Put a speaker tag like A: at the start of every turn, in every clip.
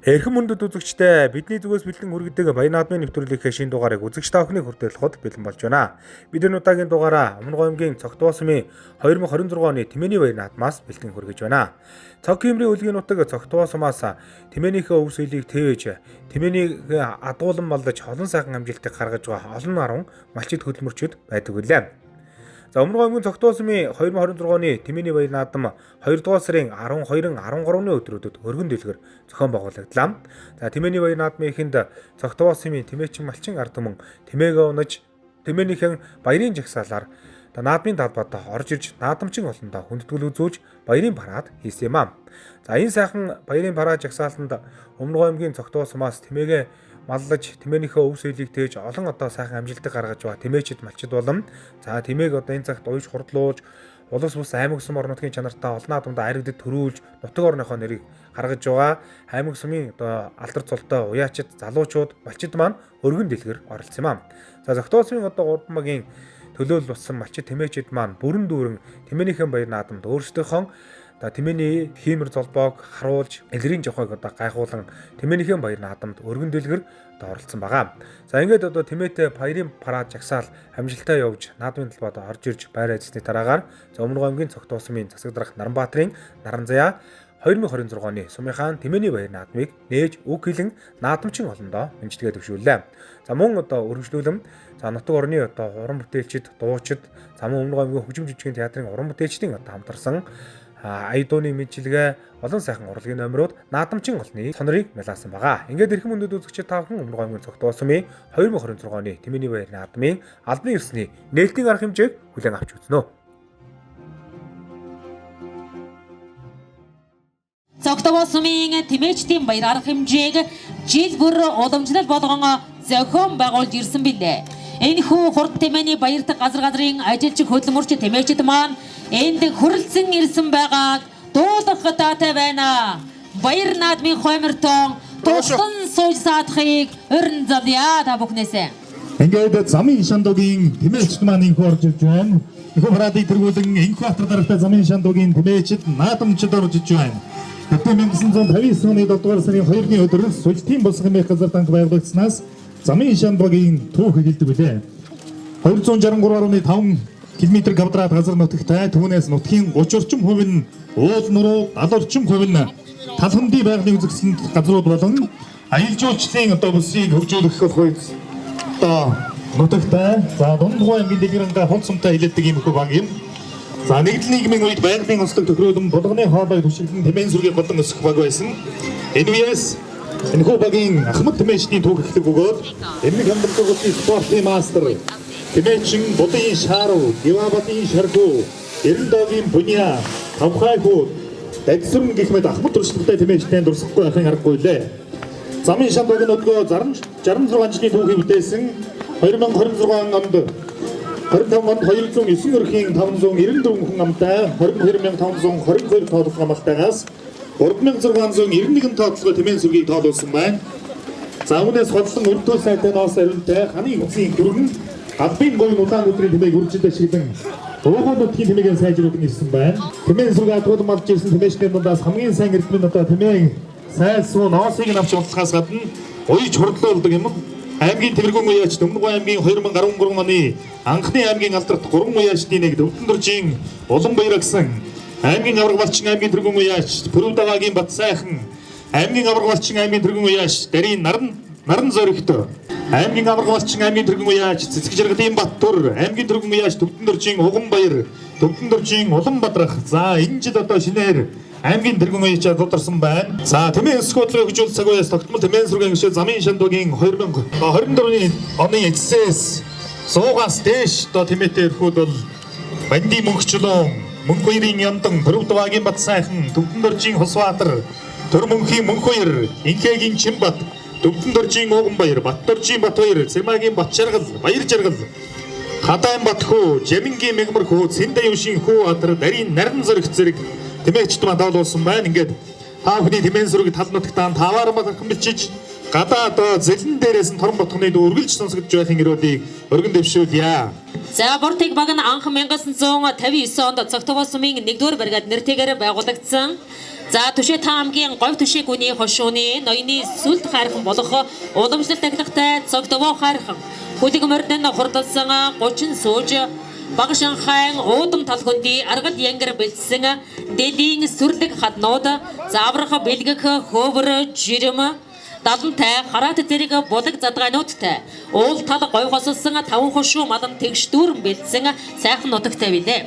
A: Эрхэм мөндөд үзэгчдээ, бидний зүгээс бэлдэн хүргэдэг Баян наадмын нэвтрүүлгийнхээ шинэ дугаарыг үзэгч та бүхний хүртэл бэлэн болж байна. Бид энэ удаагийн дугаараа Өмнө говьмгийн Цогтуу сумын 2026 оны Тэмээний баяр наадмаас бэлдэн хүргэж байна. Цог хиймрийн үлгийн нутаг Цогтуу сумаас Тэмээнийхээ өв соёлыг тээвэж, Тэмээнийг адгуулан малдаж олон сайхан амжилтыг гаргаж байгаа олон арван малчид хөдөлмөрчд байдаг билээ. За Өмнө говьмгийн Цогтуу сумын 2026 оны Тэмээний баяр наадам 2 дугаар сарын 12-н 13-ны өдрүүдэд өргөн дэлгэр зохион байгуулагдлаа. За Тэмээний баяр наадмын эхэнд Цогтуу сумын Тэмээчин малчин ард түмэн тэмээгээ унаж Тэмээнийхэн баярын жагсаалаар наадмын талбайд орж ирж наадамчин олондоо хүндэтгэл үзүүлж баярын парад хийсэн юм а. За энэ сайхан баярын парад жагсаалтанд Өмнө говьмгийн Цогтуу сумаас тэмээгээ маллаж тэмээнийхээ өв соёлыг тээж олон одоо сайхан амжилтыг гаргаж байгаа тэмээчд малчид болон за тэмээг одоо энэ цагт уяж хурдлуулж улс бус аймаг сум орон нутгийн чанартай олон наадамд аригдад төрүүлж нутаг орныхоо нэрийг гаргаж байгаа аймаг сумын одоо алдар цолтой уяачид залуучууд малчид маань өргөн дэлгэр оролцсон юм а. За Зогтуу сумын одоо 3 багийн төлөөлөл болсон малчид тэмээчид маань бүрэн дүүрэн тэмээнийхэн баяр наадамд өөрсдийнхөө одоо тэмээний хиймэр золбоог харуулж элрийн жохойг одоо гайхуулан тэмээнийхэн баяр наадамд өргөн дэлгэр одоо оролцсон байгаа. За ингээд одоо тэмээтэй баярын парад жагсаал амжилттай явж наадмын талбайд орж ирж байр ажилласны дараагаар за Өмнө говьмгийн Цогтуу сумын засаг дарга Наранбаатарын Наранзаяа 2026 оны сумынхаа Тэмээний баяр наадмыг нээж үг хэлэн наадамчин олондоо мэндчилгээ төвшүүллээ. За мөн одоо өргөжлүүлэн за нутаг орны одоо уран бүтээлчид, дуучид, за мөн Өмнө говьмгийн хөгжим жижигэн театрын уран бүтээлчдийн одоо хамтарсан ая дууны мэндчилгээ олон сайхан урлагийн номерууд наадамчин олны сонорыг мялаасан байгаа. Ингээд эрхэм мөндөд үзэгчид та бүхэн Өмнө говьмгийн Цогтуу сумын 2026 оны Тэмээний баяр наадмын албан ёсны нээлтийн арга хэмжээг хүлээн авч үзнэ.
B: Цогтуу сумын Тэмээчдийн баяр арга хэмжээг жил бүр уламжлал болгон зохион байгуулж ирсэн билээ. Энэхүү хурд тэмээний баярт газар газрын ажилч хөдөлмөрч тэмээчд маань энд хүрэлцэн ирсэн байгааг дуулах таатай байна. Баяр наадмын хоймортон тултан сууж саадахыг урин залъя та бүхнээсээ.
C: Ингээд замын шандуугийн тэмээчд маань инхүү орж ирж байна. Энэхүү парадыг тэргүүлэн энэхүү атар дарагтай замын шандуугийн тэмээчд наадамчид орж ирж байна. Тэгвэл 1959 оны 7 дугаар сарын 2-ны өдөр Сүлтийн босгон мэх газар данх байгуулагдсанаас замын шандуугийн түүх хэлдэг билээ. 263.5 км квадрат газар нутагтай түүнээс нутгийн 30 орчим хувь нь уул нуруу, 70 орчим хувь нь талхамдын байгалийн үзэсгэлэнт газрууд болон аялал жуулчлалын одоо бүсийг хөгжүүлэх болох одоо нутагтай за Дундгой аймгийн дэлгэрэнгээ хол сумтай хилэлдэг ийм их баг юм. За нэгдэл нийгмийн үед байгалийн онцлог тохируулан булганы хоолойг түшиглэн тэмээн сүргийг голон өсгөх баг байсан. Энэ үеэс энэхүү багийн Ахмад тэмээчдийн түүх эхлэх бөгөөд эмнэг хамтран сургуулийн спортын мастер тэмээчин Будын Шааруу, Гивабадын Шархуу, Эрендогийн Буня, Тавхай хүү, Дагсүрэн гэх мэт Ахмад туршлагатай тэмээчдийн дурсахгүй байхын аргагүй лээ. Замын шам багийн өдгөө 66 жилийн түүхийг бүтээсэн 2026 онд 25 онд 209 өрхийн 594 хүн амтай 22522 тоолох амлалтайгаас 3691 тооцлого тэмээн сүргийг тоолуулсан байна. За үүнээс голлон өртөө сайтай ноос ариунтай ханы үсгийн дөрвөн галбын говь удаан өдрийн тэмээг үржид ашиглан уугуул нутгийн тэмээгээ сайжруулан ирсэн байна. Тэмээн сүрэг адгуулан малж ирсэн тэмээчдийн дундаас хамгийн сайн эрдэмтэн одоо тэмээн сайн суу ноосыг нь авч унтахаас гадна уяж хурдлуулдаг юм. Аймгийн Тэргүүн уяач Өмнөгов аймгийн 2013 оны анхны аймгийн алдарт 3 уяачдын нэг Төвдөн дөржийн Уланбаяр гэсэн аймгийн авраг балчин аймгийн Тэргүүн уяач Пүрвдаваагийн Батсайхан аймгийн авраг балчин аймгийн Тэргүүн уяач Дарийн наран наран зоригт аймгийн авраг балчин аймгийн Тэргүүн уяач Цэцэг жаргалын Баттүр аймгийн Тэргүүн уяач Төвдөн дөржийн Уганбаяр Төвдөн дөржийн Уланбадрах за энэ жил одоо шинээр аймгийн тэргүүн уяачаар дутарсан байна. За тэмээн өсөх бодлогыг хөгжүүлэх цаг үеэс тогтмол тэмээн сүргийн гишүүд замын шандуугийн 2024 оны эцсээс 100-аас дээш одоо тэмээтэй өрхүүд бол Банди мөнхчлөн, Мөнхбаярын Ямдан, Пүрвдвагийн Батсайхан, Төвдөн дөржийн Хусбаатар, Төр мөнхийн Мөнхбаяр, Инхэгийн Чимбат, Төвдөн дөржийн Ууганбаяр, Батдоржийн Батбаяр, Цэмагийн Батжаргал, Баяржаргал, Хадаан Батхүү, Жамингийн Мегмар хүү, Цэндэ юшийн хүү атар, Дарийн наран зэрэг зэрэг тэмээгчд маань тоолуулсан байна. Ингээд та бүхний тэмээн сүрэг тал нутагтаа таваар матархан бичиж гадаа одоо зэлэн дээрээс нь торон ботгоны дүү үргэлж сонсогдож байхын өрөөлийг өргөн дэвшүүлье.
B: За Бортыг баг нь анх 1959 онд Цогтуу сумын 1-р бригад нэртэйгээр байгуулагдсан. За Түшээ таамгийн говь түшээ гүний хошууны ноёны сүлд хайрхан болох уламжлалт ахлагтай Цогтовоо хайрхан хүлэг мордон хурдалсан 30 сууж баг шанхайн уудам талхүнди аргал янгар бэлдсэн дэлийн сүрлэг хаднууд зааврах бэлгэх хөөвөр жирэм далантай хараат зэрэг булаг задгайнуудтай уул тал говь хосолсон таван хошуу малан тэгш дүүрэн бэлдсэн сайхан нутагтай билээ.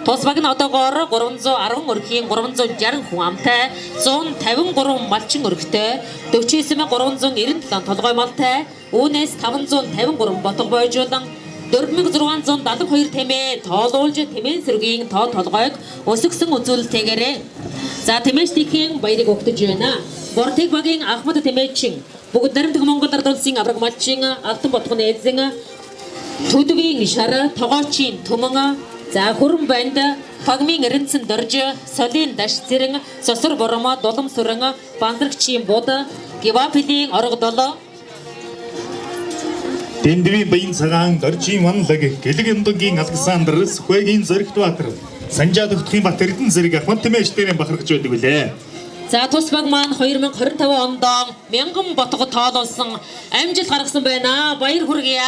B: Тус баг нь одоогоор 310 өрхийн 360 хүн амтай 153 малчин өрхтэй 49397 толгой малтай үүнээс 553 ботго бойжуулан 4672 тэмээ тоолуулж тэмээн сэргийн тоо толгойг өсгсөн үзүүлэлтэйгээр за тэмээчдийн баярыг өгтөж байна. Бортыг багийн Ахмад тэмээчин бүгд наримтг Монгол Ард улсын авраг малчин Алтан ботгоны эзэн Төдвийн шар тогоочийн түмэн за хөрөн банд фагмын эренцэн дорж солийн даш зэрэн сосор бормо дулам сүрэн бандрагчийн бод гивапилийн оргодол
C: Дэндвийн Баян цагаан, Доржийн Ванлаг, Гэлэг Ямдангийн Александр, Сүхэгийн Зоригт Баатар, Санжаа Тогтхын Бат Эрдэнэ зэрэг Ахмад тэмээчдэрийн бахархаж байдаг билээ.
B: За тус баг маань 2025 онд мянган ботго тоолуулсан амжилт гаргасан байна. Баяр хүргье.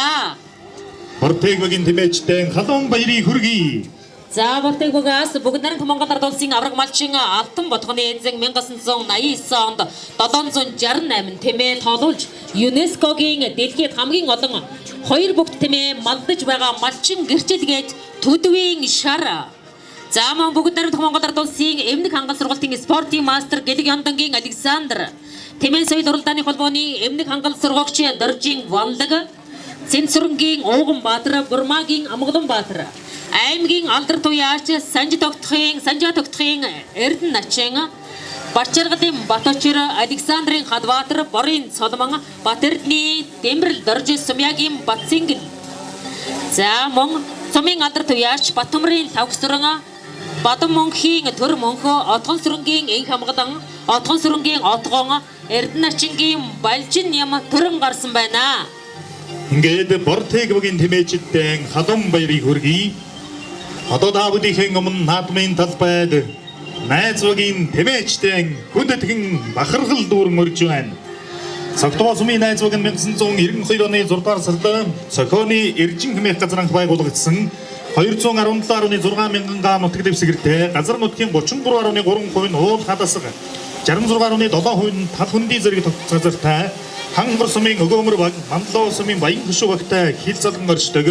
C: Бортег багийн тэмээчдэн халуун баярыг хүргэе.
B: За Бортег багаас бүгд найрамдах Монгол Ард улсын авраг малчин Алтан ботгоны эзэн 1989 онд 768 тэмээ тоолуулж ЮНЕСКО-гийн дэлхийд хамгийн олон хоёр бүгд тэмээ малдаж байгаа малчин гэрчилгээд төдвийн шар. За мөн бүгд найрамдах Монгол Ард улсын эмнэг хангал сургалтын спортын мастер Гэлэг Ямдангийн Александр, Тэмээн соёл уралдааны холбооны эмнэг хангал сургагч Доржийн Ванлаг, Цэнцүрэнгийн Ууганбаатар, Бурмагийн Амгаланбаатар, аймгийн алдар туяач Санж тогтхын Санжаа тогтхын Эрдэнэ начин, Батчаргалын Баточир, Александрын Хадбаатар, Борын Цолмон, Бат Эрдний Дэмбэрэл Дорж, Сумьягийн Батцингэл. За мөн Цумын алдар туяач Батөмрийн Лавгсран, Бадан мөнхийн Төр мөнхөө, Отгон сүрэнгийн Энх хамгалан, Отгон сүрэнгийн Отгон, Эрдэнэ начингийн Балжин ям төрөн гарсан байна.
C: Ингээд Бортег багийн тэмээчдэн халуун баярыг хүргэе. Одоо та бүдийнхэн өмнө наадмын талбайд найз багийн тэмээчдэн хүндэтгэн бахархал дүүрэн өрж байна. Цогтовоо сумын найз баг нь 1992 оны 6 дугаар сард Цохионы Эржин хэмээх газар анх байгуулагдсан 217.6 мянган га нутаг дэвсгэртэй газар нутгийн 33.3% нь уул хадасга 66.7% нь тал хөндий зэрэг тогтцох газартай Хангар сумын Өгөөмөр баг, Мандлоо сумын Баян хөшөө багтай хил залган оршдог.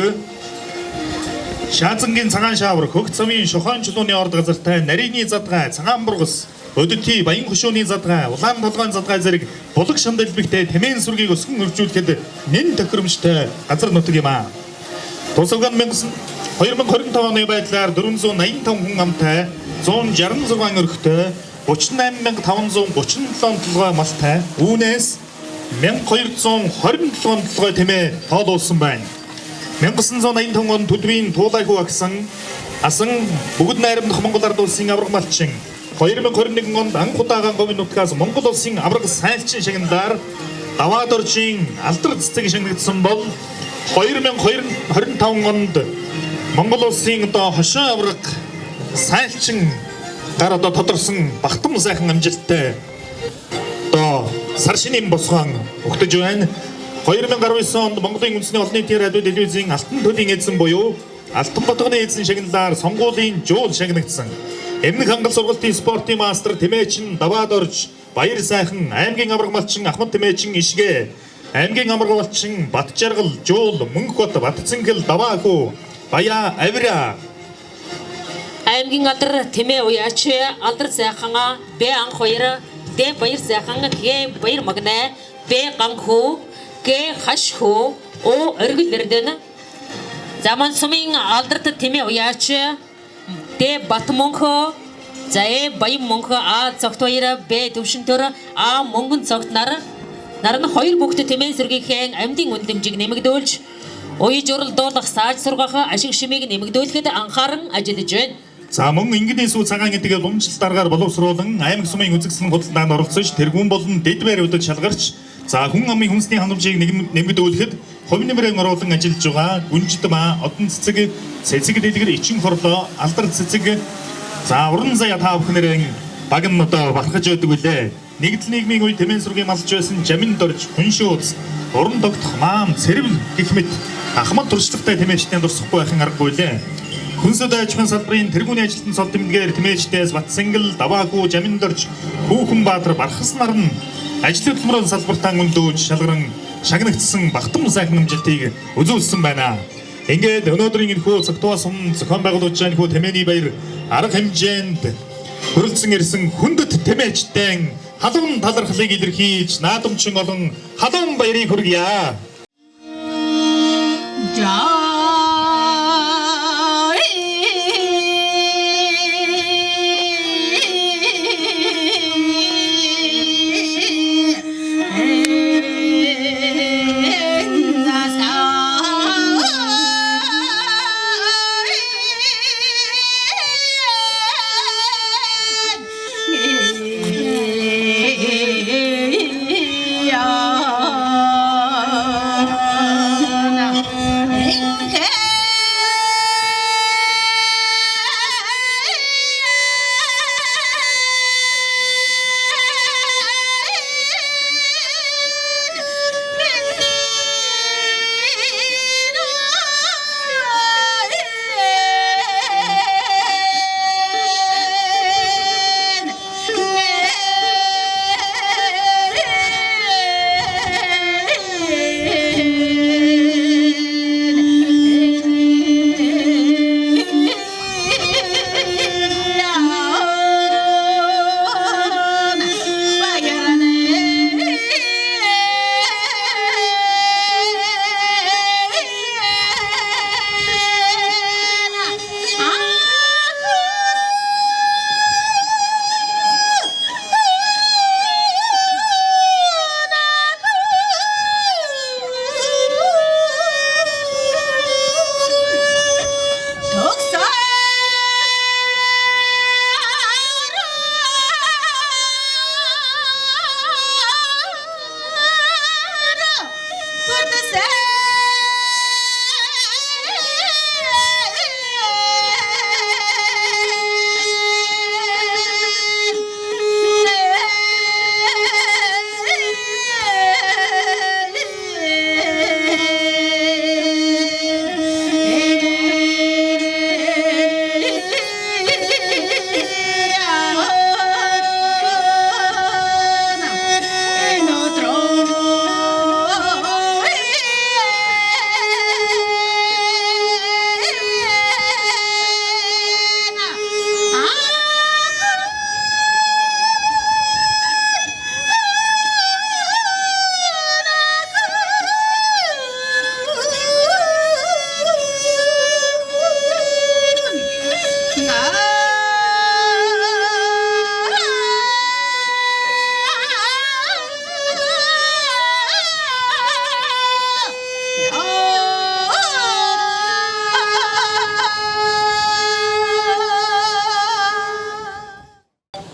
C: Шаазангийн Цагаан шаавар, Хөгт сумын Шохоон чулууны орд газартай Нарийн задгай, Цагаан бургас, Өдөртий Баян хөшөөний задгай, Улаан толгойн задгай зэрэг булаг шанд элбэгтэй тэмээн сүргийг өсгөн хөгжүүлэхэд нэн тохиромжтой газар нутаг юм аа. Тусалган 2025 оны байдлаар 485 хүн амтай, 166 өрхтэй, 38537 толгой малтай, үүнээс 1227 толгой тэмээ тоолуулсан байна. 1985 онд төдвийн туулайхүү агсан асан бүгд найрамдах Монгол Ард улсын авраг малчин 2021 онд анх удаага говийн нутгаас Монгол улсын авраг сайлчин шагналаар Даваа доржийн алдар цэцэг шингэгдсэн бол 2025 онд Монгол улсын одоо хошин авраг сайлчин гар одоо тодорсон багтам сайхан амжилттай одоо сар шинийн босгоон өгтөж байна. 2019 онд Монголын үндэсний олон нийтийн радио телевизийн алтан төлийн эзэн буюу Алтан ботгоны эзэн шагналаар сонгуулийн жуул шагнагдсан. Эмнэг хангал сургалтын спортын мастер Тэмээчин Даваад Орж, Баяр сайхан, аймгийн авраг малчин Ахмад Тэмээчин Ишгэ, аймгийн авраг малчин Батжаргал, Жуул, Мөнхбат, Батцэнгэл, Даваахүү, Баяа, Авира.
B: Аймгийн алдар тэмээ уяач алдар сайхан Б анх хоёр Д баяр сайхан Г баяр магнай Б ганхүү Г хаш хүү О оргил эрдэнэ. Заман сумын алдарт тэмээ уяач Д бат мөнхөө за Э баян мөнхөө А цогт баяр Б төвшөнтөр А мөнгөн цогт нар нар нь хоёр бүгд тэмээн сүргийнхээ амьдын үнэлэмжийг нэмэгдүүлж уяж уралдуулах сааж сургах ашиг шимийг нэмэгдүүлэхэд анхааран ажиллаж байна.
C: За мөн ингэний сүү цагаан гэдэг лумжлалт даргаар боловсруулан аймаг сумын үзэгсэлэн худалдаанд оролцож тэргүүн болон дэд байр өдөд шалгарч за хүн амын хүнсний хангамжийг нэмэгдүүлэхэд хувь нэмрээ оруулан ажиллаж байгаа Гүнжидмаа, Одон цэцэг, Цэцэг дэлгэр, Ичин хорлоо, Алдар цэцэг за уран заяа та бүхнэрээ баг нь одоо бахархаж байдаг үлээ. Нэгдэл нийгмийн үе Тэмээн сүргийн малж байсан Жамин дорж, Хүншөөз, Уран тогтох маам, цэрвэл гэх мэт ахмад туршлагатай тэмээчдийн дурсахгүй байхын аргагүй лээ. Хүнсэд аж ахуйн салбарын тэргүүний ажилтан цол тэмдгээр тэмээчдээс Батсангал, Даваагүй, Жамин дорж, Хүүхэн Баатар, Бархас нар нь ажлын хөдөлмөрөөр салбартаа өндөөж шалгаран шагнагдсан багтам сайхан амжилтыг үзүүлсэн байна. Ингээд өнөөдрийн энэхүү Цогтуу сум зохион байгуулж байгаа энэхүү тэмээний баяр арга хэмжээнд хүрэлцэн ирсэн хүндэт тэмээчдэн халуун талархлыг илэрхийлж наадамчин олон халуун баярыг хүргье.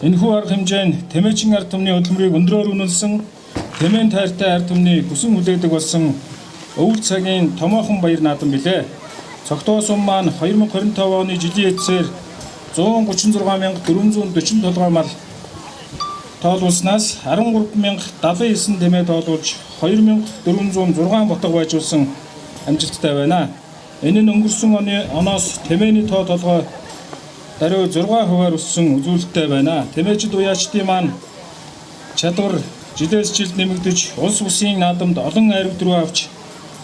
D: Энэхүү арга хэмжээ нь тэмээчин ард түмний хөдөлмөрийг өндрөөр үнэлсэн, тэмээн тайртай ард түмний хүсэн хүлээдэг болсон өвөл цагийн томоохон баяр наадам билээ. Цогтоо сум маань 2025 оны жилийн эцсээр 136,440 толгой мал тоолуулснаас 13,079 тэмээ тоолуулж 2,406 ботго байжуулсан амжилттай байна. Энэ нь өнгөрсөн оны оноос тэмээний тоо толгой даруй 6% өссөн үзүүлэлттэй байна. Тэмээчид уяачдын маань чадвар жилээс жилд нэмэгдэж, улс бүсийн наадамд олон айраг дөрөв авч,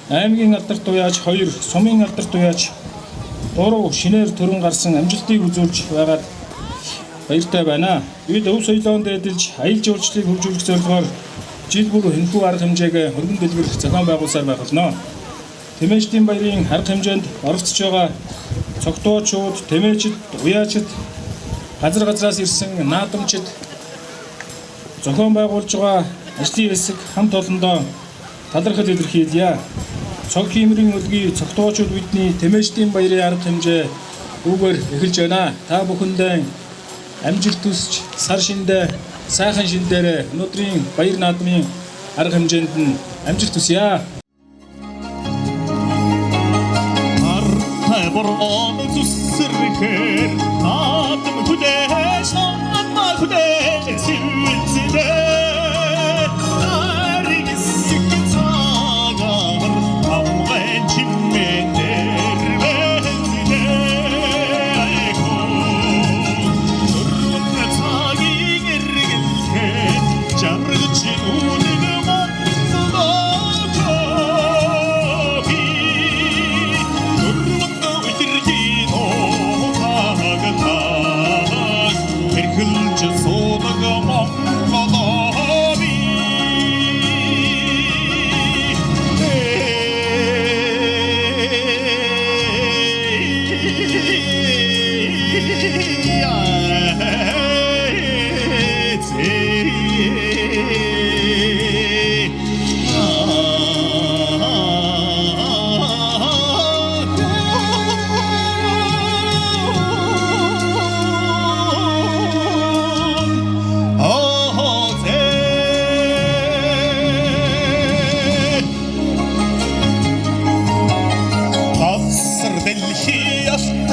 D: аймгийн алдарт уяач 2, сумын алдарт уяач 3 шинээр төрөн гарсан амжилтыг үзүүлж байгаад баяртай байна. Бид өв соёлоон дээдэлж, аялал жуулчлалыг хөгжүүлэх зорилгоор жил бүр энэхүү арга хэмжээг хөргөн дэлгэр зохион байгуулсаар байх болно. Тэмээчдийн баярын арга хэмжээнд оролцож байгаа цогтоочууд, тэмээчид, уяачид, газар газраас ирсэн наадамчид, зохион байгуулж байгаа ажлын хэсэг хамт олондоо талархал илэрхийлье. Цог хиймрийн өлгий цогтоочууд бидний тэмээчдийн баярын арга хэмжээ үүгээр эхэлж байна. Та бүхэндээ амжилт хүсч, сар шиндээ, сайхан шин дээрээ өнөөдрийн баяр наадмын арга хэмжээнд нь амжилт хүсье.
C: Артай борон зүсрэхээр наадам хүлээж, наадма хүлээж.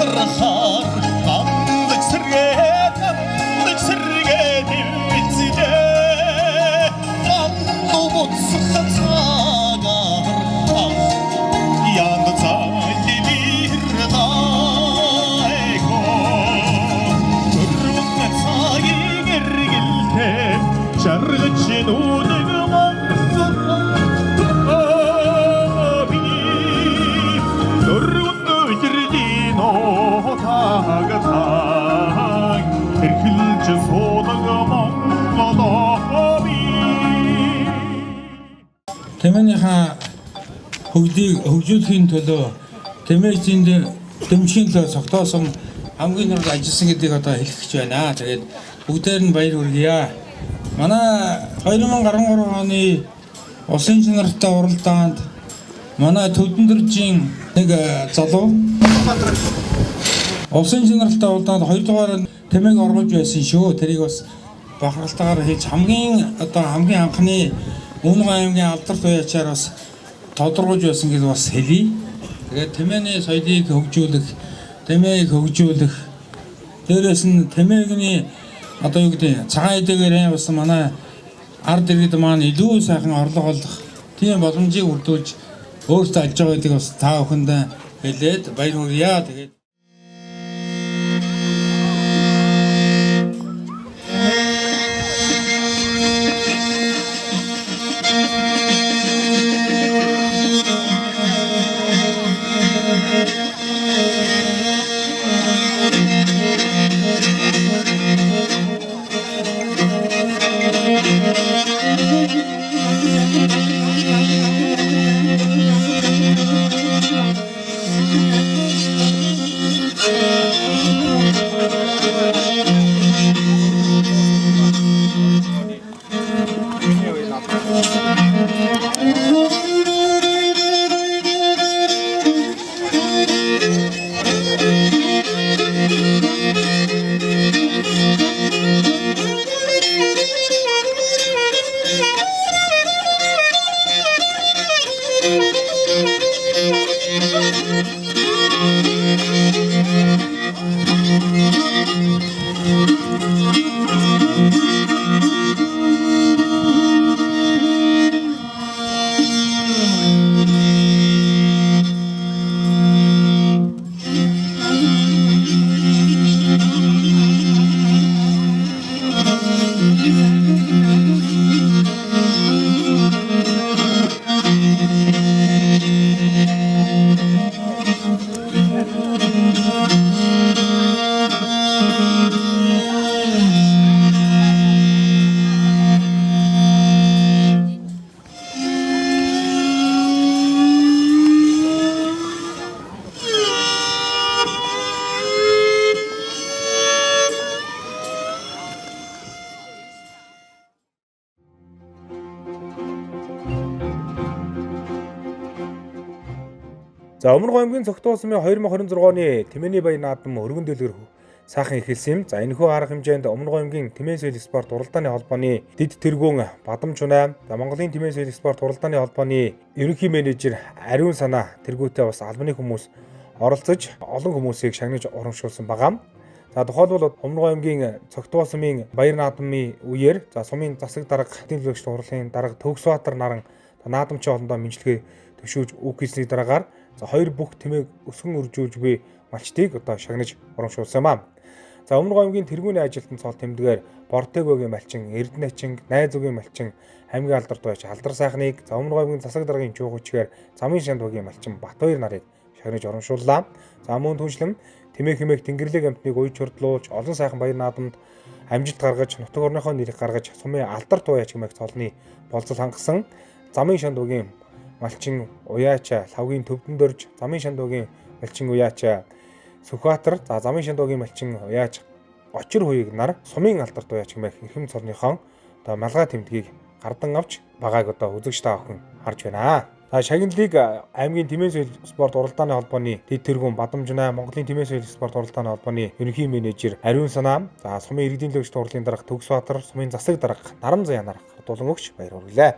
E: Талархаар гамдаг сэргээ, гамдаг сэргээ дэвцлээ. Ганду буцах цагаар янз дөрвөн цагийн эргэлтэй жаргаж нүдэг дөрвөн үерлийн нотагтан эрхэлж суудаг Монгол би.
F: Тэмээнийхээ хөгжлийг хөгжүүлэхийн төлөө тэмээчийн дэмжихийн төлөө цогтоосон хамгийн түрүүнд ажилласан гэдгийг одоо хэлэх гэж байна. Тэгээд бүгдээр нь баяр хүргье. Манай 2013 оны улсын чанартай уралдаанд манай Төвдөндөржийн нэг залуу улсын чанартай уралдаанд 2 дугаар тэмээг оруулж байсан шүү. Тэрийг бас бахархалтайгаар хийж хамгийн анхны Өмнө аймгийн алдарт уяачаар бас тодорхойлж байсан гэж бас хэлье. Тэгээд тэмээний соёлыг хөгжүүлэх, тэмээг хөгжүүлэх, дээрээс нь тэмээгний одоо юу гэдэг цагаан эдгээр бас манай ард иргэд маань илүү сайхан орлого олох тийм боломжийг бүрдүүлж өөрсдөө ажиллаж байгаа гэдгийг бас та бүхэндээ хэлээд баяр хүргье. Тэгээд
A: За Өмнө аймгийн Цогтуу сумын 2026 оны Тэмээний баяр наадам өргөн дэлгэр сайхан эхэлсэн юм. За энэхүү арга хэмжээнд Өмнө аймгийн Тэмээн соёл спорт уралдааны холбооны дэд тэргүүн Бадамжунай, за Монголын Тэмээн соёл спорт уралдааны холбооны ерөнхий менежер Ариун Санаа тэргүүтээ бас албаны хүмүүс оролцож олон хүмүүсийг шагнаж урамшуулсан байгаа. За тухайлбал Өмнө аймгийн Цогтуу сумын баяр наадмын үеэр за сумын засаг дарга, төлөөлөгч хурлын дарга Төгсбаатар наран наадамчин олондоо мэдлэгээ төвшөөж үг хэлсний дараагаар за хоёр бүх тэмээг өсгөн үржүүлж буй малчдыг одоо шагнаж урамшуулсан юм аа. За Өмнө аймгийн тэргүүний ажилтан цол тэмдгээр Бортегогийн малчин, Эрдэнэчин, Найзүгийн малчин, аймгийн алдарт байж Алдар сайхныг, за Өмнө аймгийн засаг даргын жуугчгээр Замын шанд багийн малчин Батбаяр нарыг шагнаж урамшууллаа. За мөн түншлэн тэмээх хэмээх Тэнгэрлэг амтныг уяж хурдлуулж олон сайхан баяр наадамд амжилт гаргаж нутаг орныхоо нэрийг гаргаж сумын алдар туяач хэмээх цолны болцол хангасан Замын шанд багийн малчин Уяач, Лавгийн Төвдөн дөрж, Замын шандуугийн малчин Уяач, Сүхбаатар, за Замын шандуугийн малчин Уяач, Очир хуйг нар сумын алдарт Уяач хэмээх эрхэм цолныхон одоо малгай тэмдгийг гардан авч багааг одоо үзэгч та бүхэн харж байна. За шагналыг аймгийн Тэмээн соёл спорт уралдааны холбооны дэд тэргүүн Бадамжунай, Монголын Тэмээн соёл спорт уралдааны холбооны ерөнхий менежер Ариун Санаа, за сумын иргэдийн төлөөлөгч хурлын дарга Төгсбаатар, сумын засаг дарга Наран Заяа нар хадуулан өгч баяр хүргэлээ.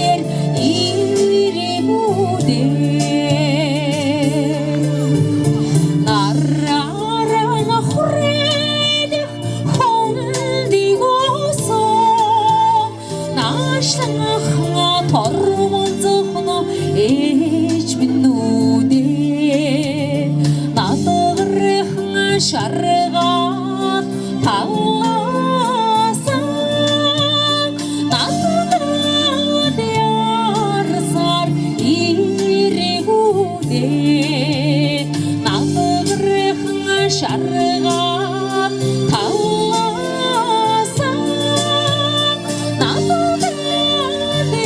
B: ярсаар иргүүдээ. Нараараа хүрээлэх хүндийг өсөн наашлах тормонзохно ээж минь нүдээ. Надархан шаргаан талаасан надад ярсаар иргүүдээ. Надархан шаргаан талаасан надад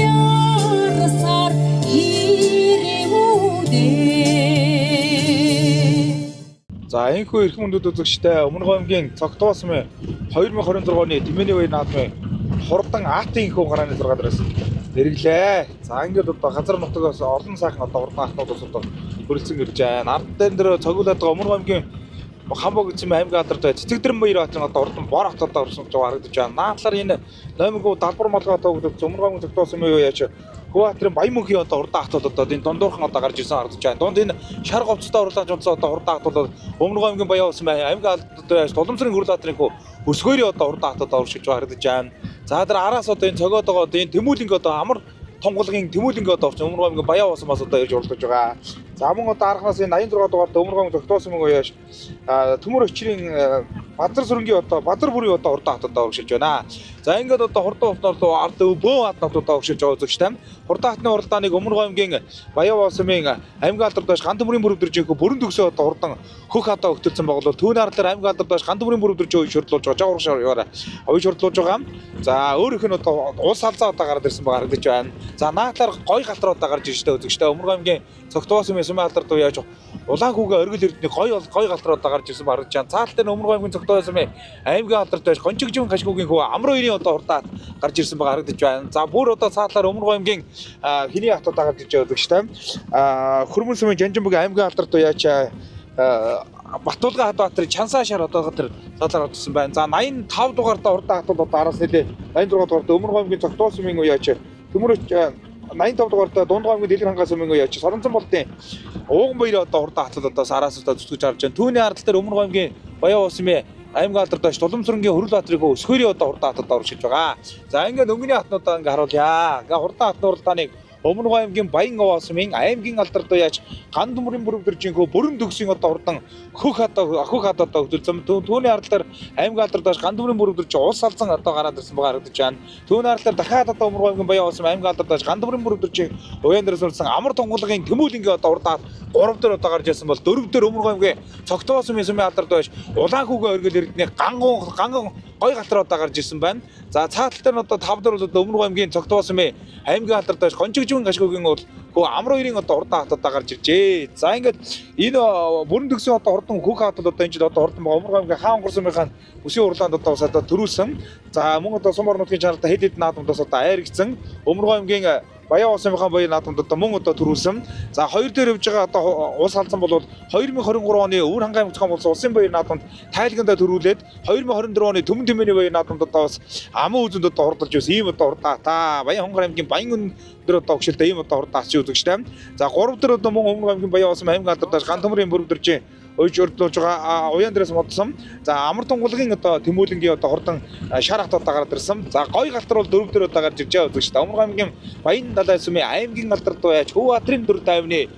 B: ярсаар иргүүдээ.
A: За энэхүү эрхэм хүндэт үзэгчтэй Өмнө аймгийн Цогтуу сумын 2026 оны Тэмээний баяр наадмын хурдан АТ-ийн энэхүү гарааны 6 дээрээс нэрэглээ. За ингээд одоо газар нутгаас олон сайхан одоо хурдан атнууд бас одоо хүрэлцэн ирж байна. Ард дээр цогиулаад байгаа Өмнө аймгийн Хамбог гэсэн аймгийн алдарт Цэцэгдэрэн баяр баатарын одоо урдан бор хот одоо орсон гэж харагдаж байна. Наадлаар энэ номингуу далбар молгоо одоо өгдөг Өмнө аймгийн Цогтуу сумын юу яаж Хөватрын Баян мөнхийн одоо урдан хатууд одоо энэ дундуурхан одоо гарч ирсэн харагдаж байна. Дунд энэ шар говцтой урлаж унтсан одоо урдан хатууд Өмнө аймгийн Баян улсын аймгийн алдарт яаж Тулам-сүрийн Хөрөл баатрын хөө өсгөөрийн одоо урдан хатууд оршиж байгаа харагдаж байна. За тэр араас одоо энэ цогоод байгаа одоо энэ Тэмүүлэнг одоо амар тунгалгийн Тэмүүлэнг одоо орчин Өмнө аймгийн Баян улсын бас одоо ирж уралдаж байгаа. За мөн одоо арханаас энэ 86 дугаарт Өмнө аймгийн Тогтоосон мөнгө яаж Төмөр өчрийн Бадар сүрэнгийн одоо Бадар бүрийн одоо урдан хатууд оршиж байна. За ингээд одоо хурдан хатнаар руу ард бөөн хатнууд оршиж байгаа үзэгч тань. Хурдан хатны уралдааныг Өмнө аймгийн Баян улсын аймгийн алдар доош Гант төмрийн бүрөвдөржийнхөө бүрэн төгсөө одоо хурдан хөх хатаа өгтөлсөн байгаа бол түүний ардлаар аймгийн алдар доош Гант төмрийн бүрөвдөржөө уй шүрдлүүлж байгаа. Жаа урагшаар яваарай. Уй шүрдлүүлж байгаа. За өөрийнх нь одоо улс халзаа одоо гараад ирсэн байгаа харагдаж байна. За наадлаар гой галтар одоо гарч ирж байгаа үзэгчтэй Өмнө аймгийн Цогтуу сумын сумын алдар дуу яаж улаан хүүгээ оргил эрдний гой гой галтар одоо гарч ирсэн харагдаж байна. Цаал дээр Өмнө аймгийн Цогтуу сумын аймгийн алдар доош Гончигжин хашгуугийн хүү Амруу хоёрын одоо хурдаад гарч ирсэн байгаа харагдаж байна. За бүр одоо цаатлаар Өмнө аймгийн хиний хатууд гарч ирж байгаа үзэгчтэй. Хөрмөн сумын Жанжинбүг аймгийн алдар дуу яаж Батулга хатбаатар Чансаа шар одоо тэр цаатлаар гарч ирсэн байна. За 85 дугаартаа урдан хатууд одоо араас нэлээ 86 дугаартаа Өмнө аймгийн Цогтуу сумын үе яаж Төмөр 85 дугаартаа Дунд аймгийн Дэлгэр хангай сумын үе яаж Соронзон болдын Ууган баярын одоо хурдан хатууд одоо араас одоо зүтгэж харж байна. Түүний ардал дээр Өмнө аймгийн Баян улсын аймгийн алдар доош Тулам-сүрэнгийн Хөрөл баатрын өсгөөрийн одоо хурдан хатууд оршиж байгаа. За ингээд өнгөний хатнуудаа ингээд харуулъя. Ингээд хурдан хатны уралдааныг Өмнө аймгийн Баян овоо сумын аймгийн алдар дуу яаж Ган төмрийн бүрөвдөржийнхөө бүрэн төгсийн одоо хурдан хөх хатаа одоо хөдөлсөн. Түүний ардал дээр аймгийн алдар доош Ган төмрийн бүрөвдөрж улс алзан одоо гараад ирсэн байгаа харагдаж байна. Түүний ардал дээр дахиад одоо Өмнө аймгийн Баян улсын аймгийн алдар доош Ган төмрийн бүрөвдөржийн уян дээрс урсан амар тунгалгын Тэмүүлэнгийн одоо хурдан 3 дээр одоо гарч ирсэн бол 4 дээр Өмнө аймгийн Цогтуу сумын сумын алдар доош улаан хүүгээ оргил эрдний ганган гой галтар одоо гарч ирсэн байна. За цаатал дээр нь одоо 5 дээр бол одоо Өмнө аймгийн Цогтуу сумын аймгийн алдар доош Гончигжин гашгуугийн бол хөө Амруу хоёрын одоо хурдан хатууд гарч иржээ. За ингээд энэ бүрэн төгсөн одоо хурдан хөх хатууд одоо энэ жил одоо хурдан байгаа. Өмнө аймгийн хаан гурсумынхаа бүсийн уралдаанд одоо бас одоо төрүүлсэн. За мөн одоо сум орон нутгийн чанартай хэд хэдэн наадамдаас одоо айргцсан. Өмнө аймгийн Баян улсынхаа баяр наадамд одоо мөн одоо төрүүлсэн. За хоёр дээр явж байгаа одоо улс халдсан бол 2023 оны Өвөр хангай аймаг зохион байгуулсан улсын баяр наадамд тайлгандаа төрүүлээд 2024 оны Төмөн Тэмээний баяр наадамд одоо бас аман үзэнд одоо хурдалж байсан ийм одоо хурдаа та Баян хонгор аймгийн Баян өндөр одоо өгшөлтэй ийм одоо хурдаа ачи үзэгчтэй. За 3 дээр одоо мөн Өмнө аймгийн Баян улсын аймгийн алдар доош Ган төмрийн бүрөвдөржийн уйж өрдлүүлж байгаа уян дээрээс модсон. За амар тунгалгийн одоо Тэмүүлэнгийн одоо хурдан шар хат одоо гараад ирсэн. За гой галтар бол 4 дээр одоо гарч ирж байгаа үзэгчтэй. Өмнө аймгийн Баян далай сумын аймгийн алдар дуу яаж Хөв баатрын дүр тайвны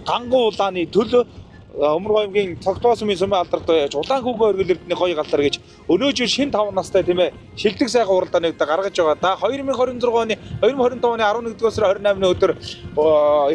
A: ганган улааны төл Өмнө аймгийн Цогтуу сумын сумын алдар дуу яаж улаан хүүгээ оргил эрдний гой галтар гэж өнөө жил шин 5 настай тийм ээ шилдэг сайхан уралдааныг гаргаж байгаа. Да 2026 оны 2025 оны 11-р сарын 28-ны өдөр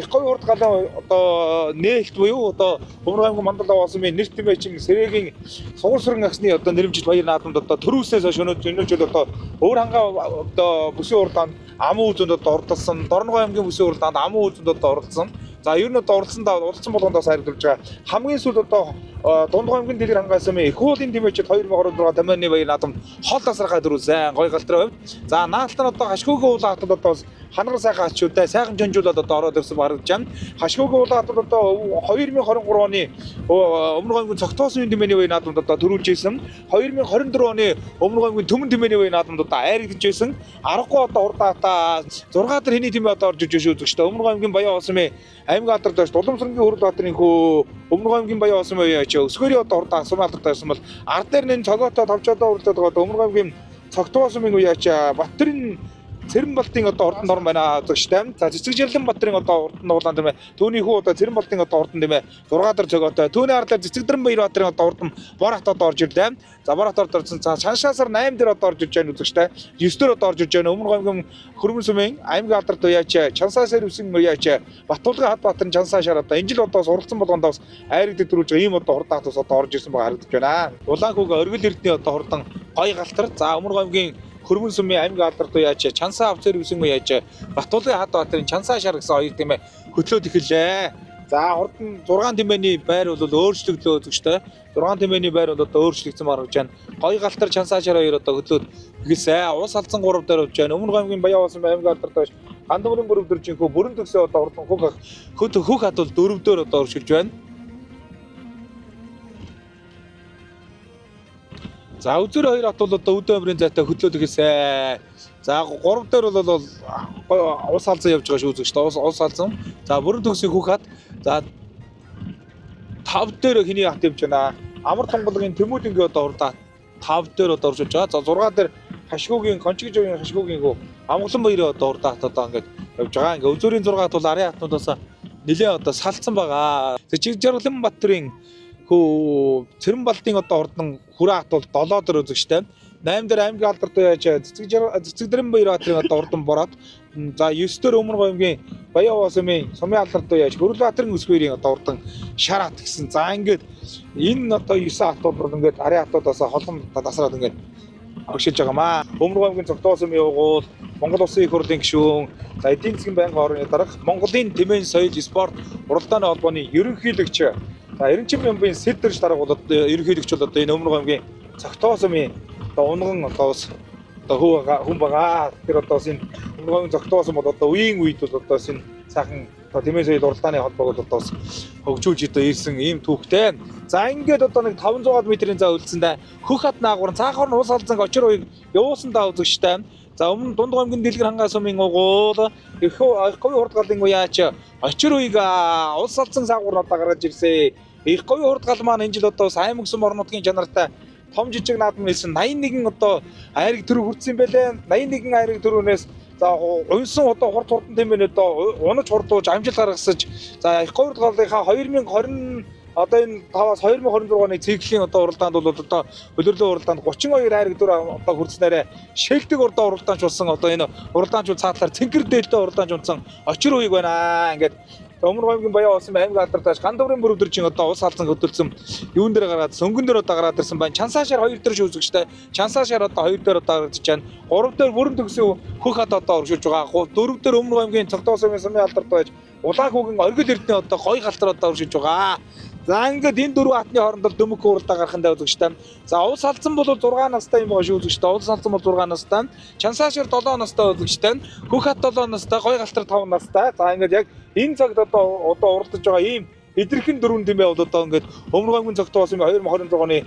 A: их гоё урд галан одоо нээлт буюу одоо Өмнө аймгийн Мандал овоо сумын нэр тэмээчин Сэрэгийн сугар сүрэн агсны одоо нэрэмжит баяр наадамд одоо төрүүлснээс хойш өнөө жил одоо өвөр хангаа одоо бүсийн уралдаанд аман үзэнд одоо оролцсон. Дорногов аймгийн бүсийн уралдаанд аман үзэнд одоо оролцсон. За ер нь одоо уралдсан болгондоо сайрлуулж байгаа. Хамгийн сүүлд одоо Дунд аймгийн Дэлгэр хангай сумын их уулын тэмээчд 2026 Тэмээний баяр наадам хол тасархай дөрүүлсэн. Гой галтрын хувьд. За наалтан одоо хашгуугийн уулын хатад одоо бас ханагар сайхан ачуудаа сайхан жонжуулаад одоо ороод ирсэн харагдаж байна. Хашгуугийн уулын хатад одоо 2023 оны Өмнө аймгийн Цогтоосын тэмээний баяр наадамд одоо төрүүлж исэн. 2024 оны Өмнө аймгийн Түмэн тэмээний баяр наадамд одоо айрагдж исэн. Аргагүй одоо урдаатаа 6 дээр хэний тэмээ одоо орж иж үзэгчтэй. Өмнө аймгийн Баян Осмын аймгийн алдар доош Дуламсрангийн Хөрөл Баатрын хөө Өмнө аймгийн Баян Осмын яач өсгөрийн одоо урдаа асуум алдар доош бол ард дээр нэн цогоотой товчоодоо урдаад байгаа. Өмнө аймгийн Цогтоосмын үе яач Баттэрийн Цэрэнбалтын одоо урдан дорн байна үзэгчтэй. За Цэцэг Жирлэн Бадрын одоо урдан дуулаан тийм ээ. Түүний хүү одоо Цэрэнбалтын одоо урдан тийм ээ. 6 дор зөгөөтэй. Түүний ардлаар Цэцэгдрэн Баяр Бадрын одоо урдан бор хат одоо орж ирлээ. За бор хат орж ирсэн. За Чаншаасар 8 дээр одоо орж ирж байна үзэгчтэй. 9 дээр одоо орж ирж байна. Өмнө аймгийн Хөрмөн сүмийн аймгийн алдар дуяач Чансаасар 9 уяач Батулгын хат Баатарын Чансаа шар одоо энэ жил одоо суралцсан болгондоо бас айрагддаг төрүүлж байгаа ийм одоо хурдан хатус одоо орж ирсэн байгаа харагдаж байна. Улаан хүүг оргил эрдний одоо хурдан гой галтар. За Өмнө аймгийн Хөрмөн сүмийн аймгийн алдар дуяач Чансаа авцэр 9 уяач Батулгын хат Баатарын Чансаа шар гэсэн хоёр тийм ээ хөтлөөд эхэллээ. За хурдан 6 тэмээний байр бол өөрчлөгдлөө үзэгчтэй. 6 тэмээний байр бол одоо өөрчлөгдсөн харагдаж байна. Гой галтар Чансаа шар хоёр одоо хөтлөөд эхэлсэн. Ус алдсан 3 дээр явж байна. Өмнө аймгийн Баян уулсан аймгийн алдар доош Гандамрын бүрэн дөржинхүү бүрэн төгсөө одоо хурдан хөх хөт хөх хат бол 4 дээр одоо өршилж байна. За үзүр хоёр хат бол одоо өдөө өмрийн зайтай хөдлөөд эхэлсэн. За 3 дээр бол ус алзан явж байгаа шүү үзэгчтэй. Ус алзан. За бүрэн төгсийн хөх хат. За 5 дээр хиний хат явж байна. Амар тунгалгийн Тэмүүлэнгийн одоо хурдаа 5 дээр одоо оршиж байгаа. За 6 дээр хашгуугийн кончиг жавын хашгуугийн хөө Амгалан баярын одоо урдаа хат одоо ингээд явж байгаа. Ингээ өзөрийн 6 хат бол арын хатнуудаас нэлээ одоо салцсан байгаа. Чиг жаргалан Батрын хөө Цэрэнбалтын одоо урдан хүрээ хат бол 7 дээр үзэгчтэй. 8 дээр аймгийн алдар дуу яаж Цэцэгдэрэн баяр баатрын одоо урдан бороод за 9 дээр Өмнө аймгийн Баян Уусмын сумын алдар дуу яаж Хөрөл Баатрын өсгөрийн одоо урдан шар хат гэсэн. За ингээд энэ одоо 9 хат бол ингээд арын хатуудаас холон тасраад ингээд өгшилж байгаамаа. Өмнө аймгийн Цогтоосон явгуул Монгол Улсын их хурлын гишүүн, за эдийн засгийн байнгын орны дарга, Монголын тэмээн соёл спорт уралдааны холбооны ерөнхийлөгч, за Эренчин бямбын сэдэрч дарга бол ерөнхийлөгч бол одоо энэ Өмнө аймгийн Цогтоосмын одоо унган одоо бас одоо хүн байгаа. Тэр одоо бас энэ Өмнө аймгийн Цогтоосон бол одоо үеийн үед бол одоо бас энэ сайхан одоо тэмээн соёл уралдааны холбоог бол одоо бас хөгжүүлж одоо ирсэн ийм түүхтэй. За ингээд одоо нэг 500 метрийн зай үлдсэндээ хөх хат наагур цаахаар нь ус алзанг очир уйг явуулсан даа үзэгчтэй. За өмнө дунд аймгийн Дэлгэр хангай сумын угуул их говийн хурдгалын уяач очир уйг ус алзан саагуур одоо гаргаж ирсэн. Их говийн хурдгал маань энэ жил одоо бас аймаг сум орон нутгийн чанартай том жижиг наадам нэлсэн 81 одоо айраг төрөв хүртсэн байлээ. 81 айраг төрөвнөөс за унсан одоо хурд хурдан тэмээн одоо унаж хурдууж амжилт гаргасаж за их говийн хурдгалынхаа 2020 одоо энэ 5-аас 2026 оны циклийн одоо уралдаанд бол одоо хөлөрлөө уралдаанд 32 айраг дүр одоо хүртснээрээ шэлдэг урдаа уралдаанч болсон одоо энэ уралдаанч бол цаатлаар цэнхэр дээлтэй уралдаанч унтсан очир уйг байна. Ингээд Өмнө аймгийн Баян уулсын аймгийн алдар тааш Гандаврын бүрөвдөржин одоо ус алзан хөдөлсөн юун дээр гараад сөнгөн дээр одоо гараад ирсэн байна. Чансаа шар 2 дээр шүүсгчтэй. Чансаа шар одоо 2 дээр одоо гарч байна. 3 дээр бүрэн төгсөн хөх хат одоо өршөж байгаа. 4 дээр Өмнө аймгийн Цогтоосын сумын алдар байж Улаан хүүгэн оргил эрдэнэ одоо гой галтар одоо өршөж байгаа. За ингээд энэ дөрвөн хатны хооронд бол дөмөк уралдаа гарах нь үзэгчтэй. За ус алзан бол 6 настай юм байгаа шүү үзэгчтэй. Ус алзан бол 6 настай. Чансаа шар 7 настай үзэгчтэй. Хөх хат 7 настай, гой галтар 5 настай. За ингээд яг энэ цагт одоо уралдаж байгаа ийм эдэрхэн дөрвөн тэмээ бол одоо ингээд Өмнө аймгийн Цогтоосын 2026 оны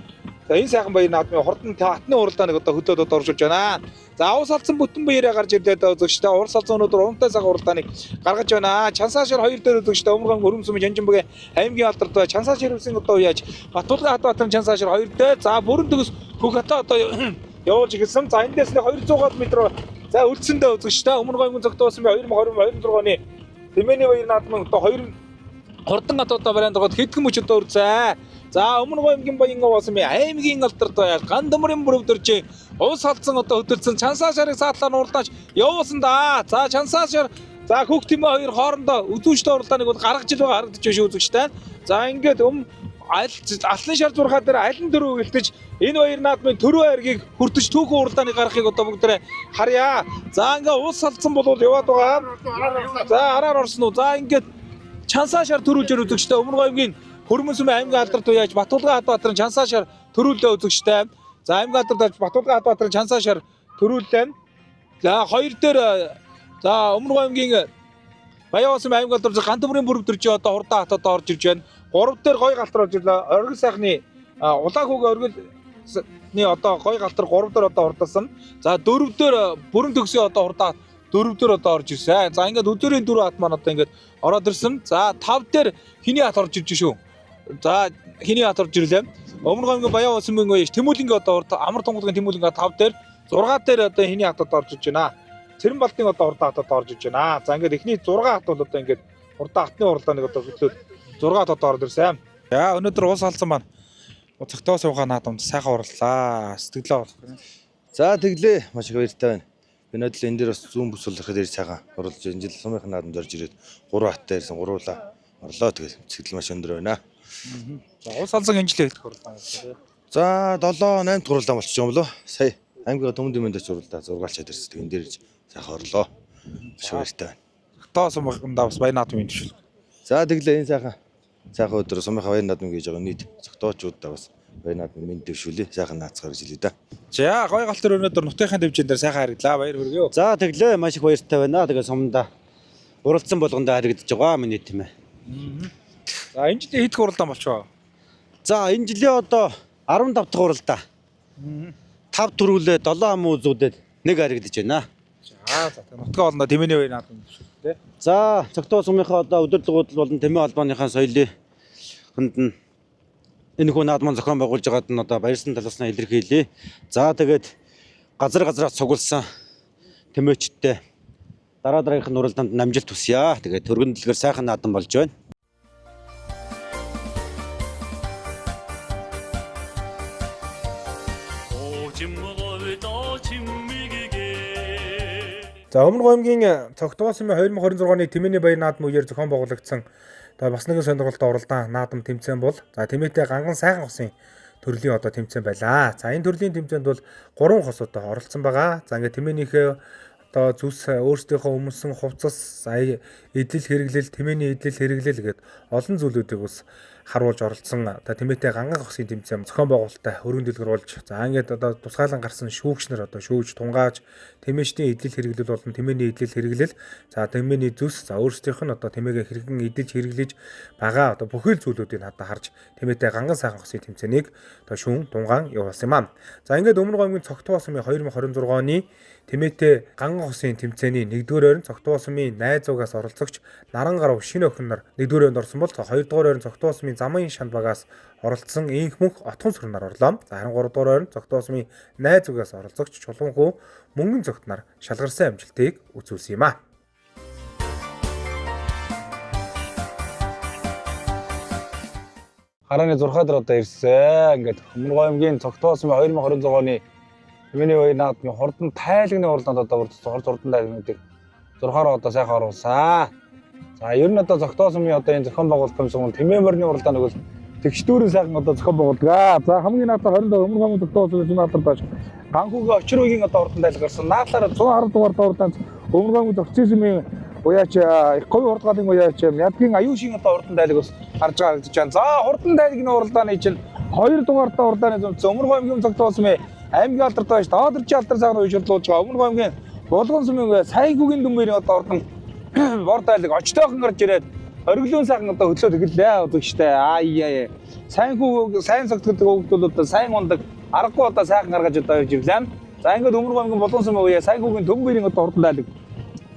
A: за энэ сайхан баяр наадмын хурдан хатны уралдааныг одоо хөдлөөд одоо оршуулж байна. За ус алзан бүтэн баяраа гарч ирлээ даа үзэгчтэй. Урс алзан өнөөдөр урамтай сайхан уралдааныг гаргаж байна. Чансаа шар 2 дээр үзэгчтэй. Өмнө аймгийн Өрөм сүмэн Жанжинбагийн аймгийн алдар даа Чансаа шар үсэн одоо яаж Батулгын хат Баатарын Чансаа шар 2 дээр за бүрэн төгс хөх хатаа одоо явуулж эхэлсэн. За эндээс нэг 200 метр за үлдсэндээ үзэгчтэй. Өмнө аймгийн Цогтоосын 2026 оны тэмээний баяр наадмын одоо 2 хурдан хат одоо бараанд ороход хэдхэн мөч одоо үрцээ. За Өмнө аймгийн Баян уулсын аймгийн алдар даа Гандамрын бүрөвдөржин ус алдсан одоо хөдөлсөн Чансаа шарыг саатлаар уралдаанч явуулсан да. За Чансаа шар за хөх тэмээ хоёр хоорондоо өдөөжтэй уралдааныг бол гаргаж ил байгаа харагдаж байна шүү үзэгчтэй. За ингээд алсын шар зурхаа дээр алин дөрөв гэлтэж энэ хоёр наадмын төрөө айргийг хүртэж түүхэн уралдааныг гаргахыг одоо бүгдээрээ харъя. За ингээ ус алдсан бол яваад байгаа. За араар орсон уу. За ингээд Чансаа шар төрүүлжээр үзэгчтэй Өмнө аймгийн
G: Хөрмөн сүмийн аймгийн алдарт уяаж Батулган Хадбаатарын чансаа шар төрүүлээ үзэгчтэй. За аймгийн алдарт уяаж Батулган Хадбаатарын чансаа шар төрүүлээ. За хоёр дээр за Өмнө аймгийн Баян сумын аймгийн алдарт Гантөмрийн бүрэг төржи одоо хурдан хат одоо орж ирж байна. Гурав дээр гой галтар орж ирлээ. Оргил сайхны улаан хүүгийн оргилны одоо гой галтар гурав дээр одоо хурдалсан. За дөрөв дээр бүрэн төгсөө одоо хурдан дөрөв дээр одоо орж ирсэн. За ингээд өдөрийн дөрөв хат маань одоо ингээд ороод ирсэн. За тав дээр хиний хат орж ирж шүү. За хиний хат орж ирлээ. Өмнө аймгийн Баян сумын үеэс Тэмүүлэнгийн одоо урд амар тунгалгийн Тэмүүлэнгээ тав дээр 6 дээр одоо хиний хат одоо орж ирж байна. Цэрэн балдын одоо хурдан хат одоо орж ирж байна. За ингээд эхний 6 хат бол одоо ингээд хурдан хатны уралдааныг одоо хөтлөөд 6 хат одоо орж ирсэн. За өнөөдөр ус алсан маань цогтоо суугаа наадамд сайхан урлаа. Сэтгэлээ болох.
H: За тэглээ маш их баяртай байна. Би өнөөдөр энэ дээр бас зүүн бүс болоход ирж сайхан оруулж энэ жил сумынхан наадамд орж ирээд 3 хаттай ирсэн гуруулаа орлоо тэгэл сэтгэл маш өндөр байна.
G: За ус алсан энэ жилийн хэлэх уралдаан.
H: За 7 8 дахь уралдаан болчих юм болоо. Сая аймгийн төмөн дөмөнд очиж уралдаа зургаалчаад ирсэн. Тэг энэ дээр ирж сайхан орлоо. Маш их баяртай байна.
G: Цогтоо сумгандаа бас баян наадмын төвшил.
H: За тэглээ энэ сайхан сайхан өдөр сумынхаа баяр наадам гэж байгаа нийт цогтоочуудаа бас баяр наадмын мэнд дэвшүүлье. Сайхан наацгаар гэж хэлье да.
G: За гой галтар өнөөдөр нутгийнхаа төвчэн дээр сайхан харагдлаа. Баяр хүргэе.
I: За тэглээ маш их баяртай байна. Тэгээ сумдаа уралдсан болгондоо харагдаж байгаа миний тийм ээ.
G: За энэ жилийн хэд уралдаан болчихоо?
I: За энэ жилийн одоо 15 дахь уралдаа. 5 төрүүлээ 7 ам үзүүдэд нэг харагдаж байна.
G: За за нутгаа олно тэмээний баяр наадмын төвшил тий.
I: За цогтоо сумынхаа одоо өдөрлөгүүд болон тэмээ холбооныхаа соёлын хүнд нь энэ хүү наадмын зохион байгуулж байгаад нь одоо баярсан талаас нь илэрхийлье. За тэгээд газар газраас цугласан тэмээчдтэй дараа дараагийнх нь уралдаанд нь амжилт хүсье. Тэгээд төргөн дэлгэр сайхан наадам болж байна.
A: За Өмнө аймгийн Цогтгоон сумын 2026 оны Тэмээний баяр наадам үеэр зохион байгуулагдсан одоо бас нэгэн сонирхолтой уралдаан наадам тэмцээн бол за тэмээтэй ганган сайхан хосын төрлийн одоо тэмцээн байлаа. За энэ төрлийн тэмцээнд бол 3 хос одоо оролцсон байгаа. За ингээд тэмээнийхээ одоо зүс өөрсдийнхөө өмсөн хувцас, эдлэл хэрэглэл, тэмээний эдлэл хэрэглэл гээд олон зүйлүүдийг бас харуулж оролцсон одоо тэмээтэй ганган хосын тэмцээн зохион байгуулалттай хөрөнгө дэлгэр болж за ингээд одоо тусгаалan гарсан шүүгч нар одоо шүүж тунгааж тэмээчдийн эдлэл хэрэглэл болон тэмээний эдлэл хэрэглэл за тэмээний зүс за өөрсдийнх нь одоо тэмээгээ хэрхэн эдэлж хэрэглэж байгаа одоо бүхэл зүйлүүдийг одоо харж тэмээтэй ганган сайхан хосын тэмцээнийг одоо шүүн тунгаан явуулсан юм аа. За ингээд Өмнө аймгийн Цогтгоон сумын 2026 оны тэмээтэй ганган хосын тэмцээний 1-р ойрон Цогтгоон сумын найзуугаас оролцогч Наран гарав шинэ охин нар 1-р ойронд орсон бол 2-р ойрон Цогтгоон сумын Замын шанд багаас оролцсон инх мөнх отхон сүрнаар орлоо. За 13-р ойрон Цогтгоон сумын найзуугаас оролцогч Чулуун хүү мөнгөн цогт нар шалгарсан амжилтыг үзүүлсэн юм а.
G: Харааны 6 дээр одоо ирсэн. Ингээд Өмнө аймгийн Цогтгоон сумын 2026 оны Тэмээний баяр наадмын хурдан тайлагны уралдаанд одоо бүрдсэн хурд хурдан тайлагнуудыг 6-аар одоо сайхан оруулсан. За ер нь одоо Цогтгоон сумын одоо энэ зохион байгуулалт юмсан тэмээ морины уралдааныг бол тэгшдүүрэн сайхан одоо зохион байгуулдаг. За хамгийн наадам 27 Өмнө аймгийн Цогтгоон сумын наадам тааш Ганхүүгийн очир үеийн одоо урдан тайлг гарсан. Наадлаараа 110 дугаар уралдаанд Өмнө аймгийн Цогцын сумын уяач их говь хурдгаалын уяач Мядгийн аюушийн одоо урдан тайлг бас гарч байгаа харагдаж байна. За хурдан тайлгийн уралдааны чинь 2 дугаартай уралдааны зөмц Өмнө аймгийн Цогтгоон сумын аймгийн алдарт байж доодорч алдар сайхан уйшрлуулж байгаа. Өмнө аймгийн Булган сумын Сайгүгийн дүмбэрийн одоо урдан бор тайлг очтойхон гарч ирээд ориглон сайхан одоо хөдлөөд эхэллээ үзэгчтэй. Аа яа. Сайн хүү сайн согтгодог хүүхдүүд одоо сайн ундаг аргагүй одоо сайхан гаргаж одоо явж ирлээ. За ингээд Өмнө аймгийн Булган сумын үе Сайгүгийн төмбөрийн одоо урдан тайлг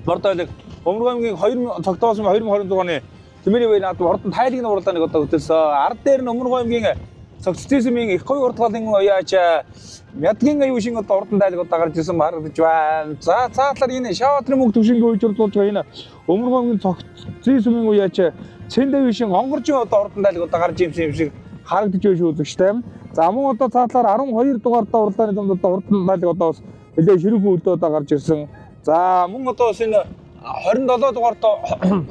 G: бор тайлг Өмнө аймгийн 2 Цогтгоон сумын 2026 оны Тэмээний баяр наадам хурдан тайлгийн уралдааныг одоо хөтөлсөн. Ард дээр нь Өмнө аймгийн Цогцлын сумын их говь урдгаалын уяач Мядгийн аюушийн одоо урдан тайлг одоо гарч ирсэн харагдаж байна. За цаатлаар энэ Шаватрын мөнгө төвшингийн уйжруулж байгаа энэ Өмнө аймгийн Цогцлын сумын уяач Цэндэ аюушийн онгоржин одоо урдан тайлг одоо гарч ирсэн юм шиг харагдаж байна шүү үзэгчтэй. За мөн одоо цаатлаар 12 дугаар одоо уралдааны дунд одоо урдан тайлг одоо бас нэлээд ширүүхэн үлдээ одоо гарч ирсэн. За мөн одоо бас энэ 27 дугаар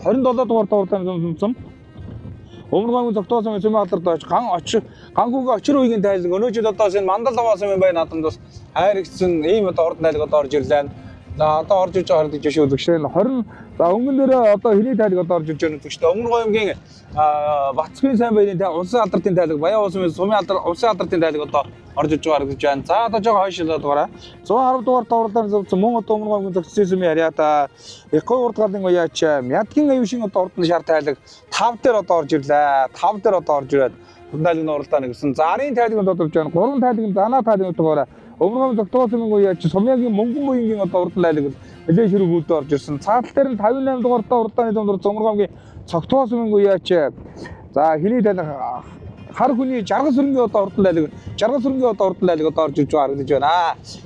G: 27 дугаар уралдааны дунд Өмнө аймгийн Цогтгоон сумын цөмийн алдарт очиж ган очир ганхүүгийн очир үеийн тайлг өнөө жил одоо энэ мандал аваасан юм байна наадамд бас хайрагдсан ийм одоо урдан тайлг одоо орж ирлээ. За одоо орж иж байгаа харагдаж шүү үзэгчдээ. 20 за өнгөн дээр одоо хэний тайлэг одоо орж иж байгаа үзэгчдээ. Өмнө аймгийн Батцгийн сайн баярын тай улсын алдартын тайлэг, Баян улсын сумын алдар улсын алдартын тайлэг одоо орж иж байгаа харагдаж байна. За одоо жоо хойш л дугаараа 110 дугаар таварлаар зөвцөн мөн одоо өмнө аймгийн зохицсон сумын харьяата Икой урдгалын уяач Мядгийн аюушин одоо урд нь шар тайлэг 5 дээр одоо орж ирлээ. 5 дээр одоо орж ирээд тайлгийн уралдаан гэсэн. За арын тайлэг одоо орж байна. 3 тайлэг занаа тайлэг дугаараа Өмнө нь зогтоос юм уу яаж сумягийн мөнгөн буянгийн одоо урдан тайлэг нэлээд ширүүг үүдээ орж ирсэн. Цаатал дээр нь 58 дугаартай урдааны дунд Зөмөргомгийн цогтоос юм уу яаж за хэний тайлэг хар хүний жаргал сүрэнгийн одоо урдан тайлэг жаргал сүрэнгийн одоо урдан тайлэг одоо орж ирж байгаа харагдаж байна.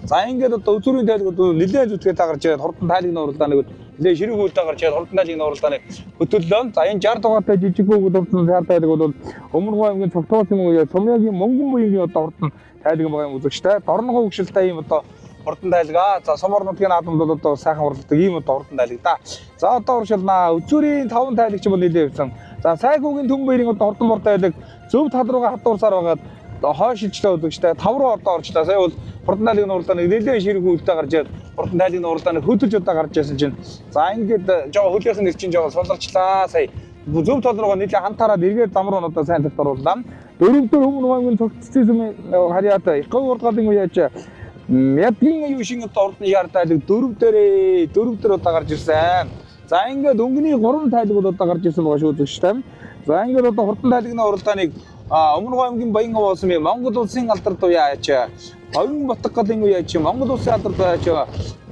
G: За ингээд одоо үзүүрийн тайлэг одоо нэлээд зүтгээд гарч ирээд хурдан тайлгийн уралдааныг нэлээд ширүүг үүдээ гарч ирээд хурдан тайлгийн уралдааныг хөтөллөө. За энэ 60 дугаартай жижиг хүүхэд урдан шар тайлэг бол Өмнө аймгийн цогтоос юм уу яаж сумягийн мөнгөн буянгийн одоо урдан тайлэг байгаа юм үзэгчтэй. Дорногоо хөгшилтэй ийм одоо хурдан тайлгаа. За сумар нутгийн наадамд бол одоо сайхан уралдаг ийм одоо хурдан тайлаг да. За одоо уршилнаа. Үзүүрийн 5 тайлагч бол нэлээд явсан. За сайхүүгийн түн баярын одоо хурдан бор тайлаг зөв тал руугаа хатуурсаар байгаад хойш шилжлээ үзэгчтэй. 5 руу одоо орчлаа. Сая бол хурдан тайлагын уралдааныг нэлээд ширэг үлдээ гарч ирээд хурдан тайлагын уралдааныг хөдөлж удаа гарч ирсэн чинь за ингээд жоо хөлийнх нь чинь жоо суларчлаа. Сая зөв тал руугаа нэлээд хантаараад эргээд зам руу одоо сайн цагт орууллаа. Дөрөвдөр өмнө аймгийн цогцсон харьяата Икой урдгалын үеэж Мядгийн аюушин одоо урд нь яар тайлаг дөрөв дээрээ дөрөв дээр одоо гарч ирсэн. За ингээд өнгөний 3 тайлаг бол одоо гарч ирсэн байгаа шүү үзэгчтэй. За ингээд одоо хурдан тайлагны уралдааныг Өмнө аймгийн Баян болсон юм Монгол улсын алдар дуяач Говьн Батгалын үеэж Монгол улсын алдар дуяач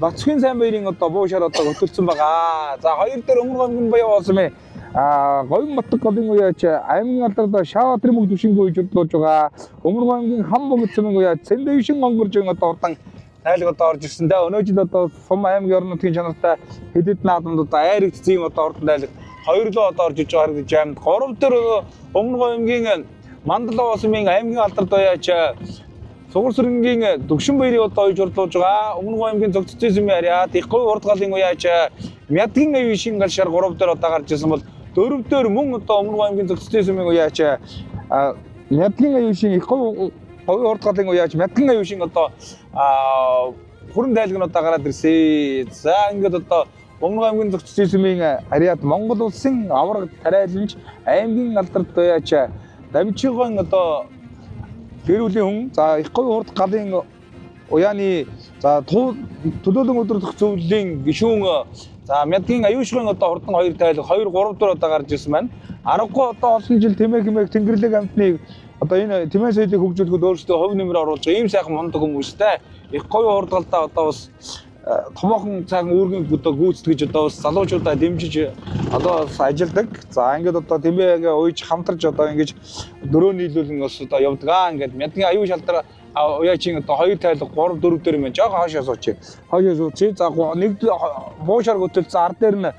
G: Бацхийн сайн баярын одоо буушаар одоо хөтөлсөн байгаа. За хоёр дээр Өмнө аймгийн Баян болсон юм Говьн Батгалын үеэж аймгийн алдар доо Шааватрын мөнгө түвшингүй үеж хөдлөж байгаа. Өмнө аймгийн хам богд цэмэн үеэж Цэндэ шин гонгорж одоо урдан тайлаг одоо орж ирсэн дээ. Өнөө жил одоо сум аймгийн орон нутгийн чанартай хэд хэдэн наадамд одоо айрагдсан юм одоо урдан тайлаг хоёр лөө одоо орж иж байгаа харагдаж байна. Гурав дээр Өмнө аймгийн Мандала улсын аймгийн алдар дуяач Сугар сүрэнгийн Төгшин баярыг одоо ойж урдлуулж байгаа. Өмнө аймгийн зөгцсөн сүмийн харьяат Икгүй урдгалын уяач Мядгийн аюу шин гал шар 3 дээр одоо гарч ирсэн бол 4 дээр мөн одоо Өмнө аймгийн зөгцсөн сүмийн уяач Мядгийн аюу шин Икгүй урдгалын уяач Мядгийн аюу шин одоо хүрэн тайлэг нь одоо гараад ирсэн. За ингээд одоо Өмнө аймгийн зөгцсөн сүмийн харьяат Монгол улсын аварга тариаланч аймгийн алдар дуяач Давчигон одоо гэр бүлийн хүн за Икгүй урд галын уяаны за төлөөлөн өдөрдөх зөвлөлийн гишүүн за Мядгийн аюушгын одоо хурдан хоёр тайлаг 2 3 дээр одоо гарч ирсэн байна. Аргагүй одоо олон жил тэмээ хэмээх Тэнгэрлэг амтныг одоо энэ тэмээ соёлыг хөгжүүлэхэд өөрсдөө хувь нэмэр оруулж байгаа ийм сайхан мундаг хүмүүстэй Икгүй урд галдаа одоо бас томоохон цагаан үүргийн одоо гүйцэтгэж одоо бас залуучуудаа дэмжиж одоо бас ажилладаг. За ингээд одоо тэмээгээ уйж хамтарч одоо ингэж дөрөв нийлүүлэн бас одоо явдаг аа. Ингээд Мядгийн аюу шалдар уяачин одоо 2 тайлаг 3 4 дээр юм жоо хойшоо суучих. Хойшоо суучих. За нэг буушаар хөтөлсөн ар дээр нь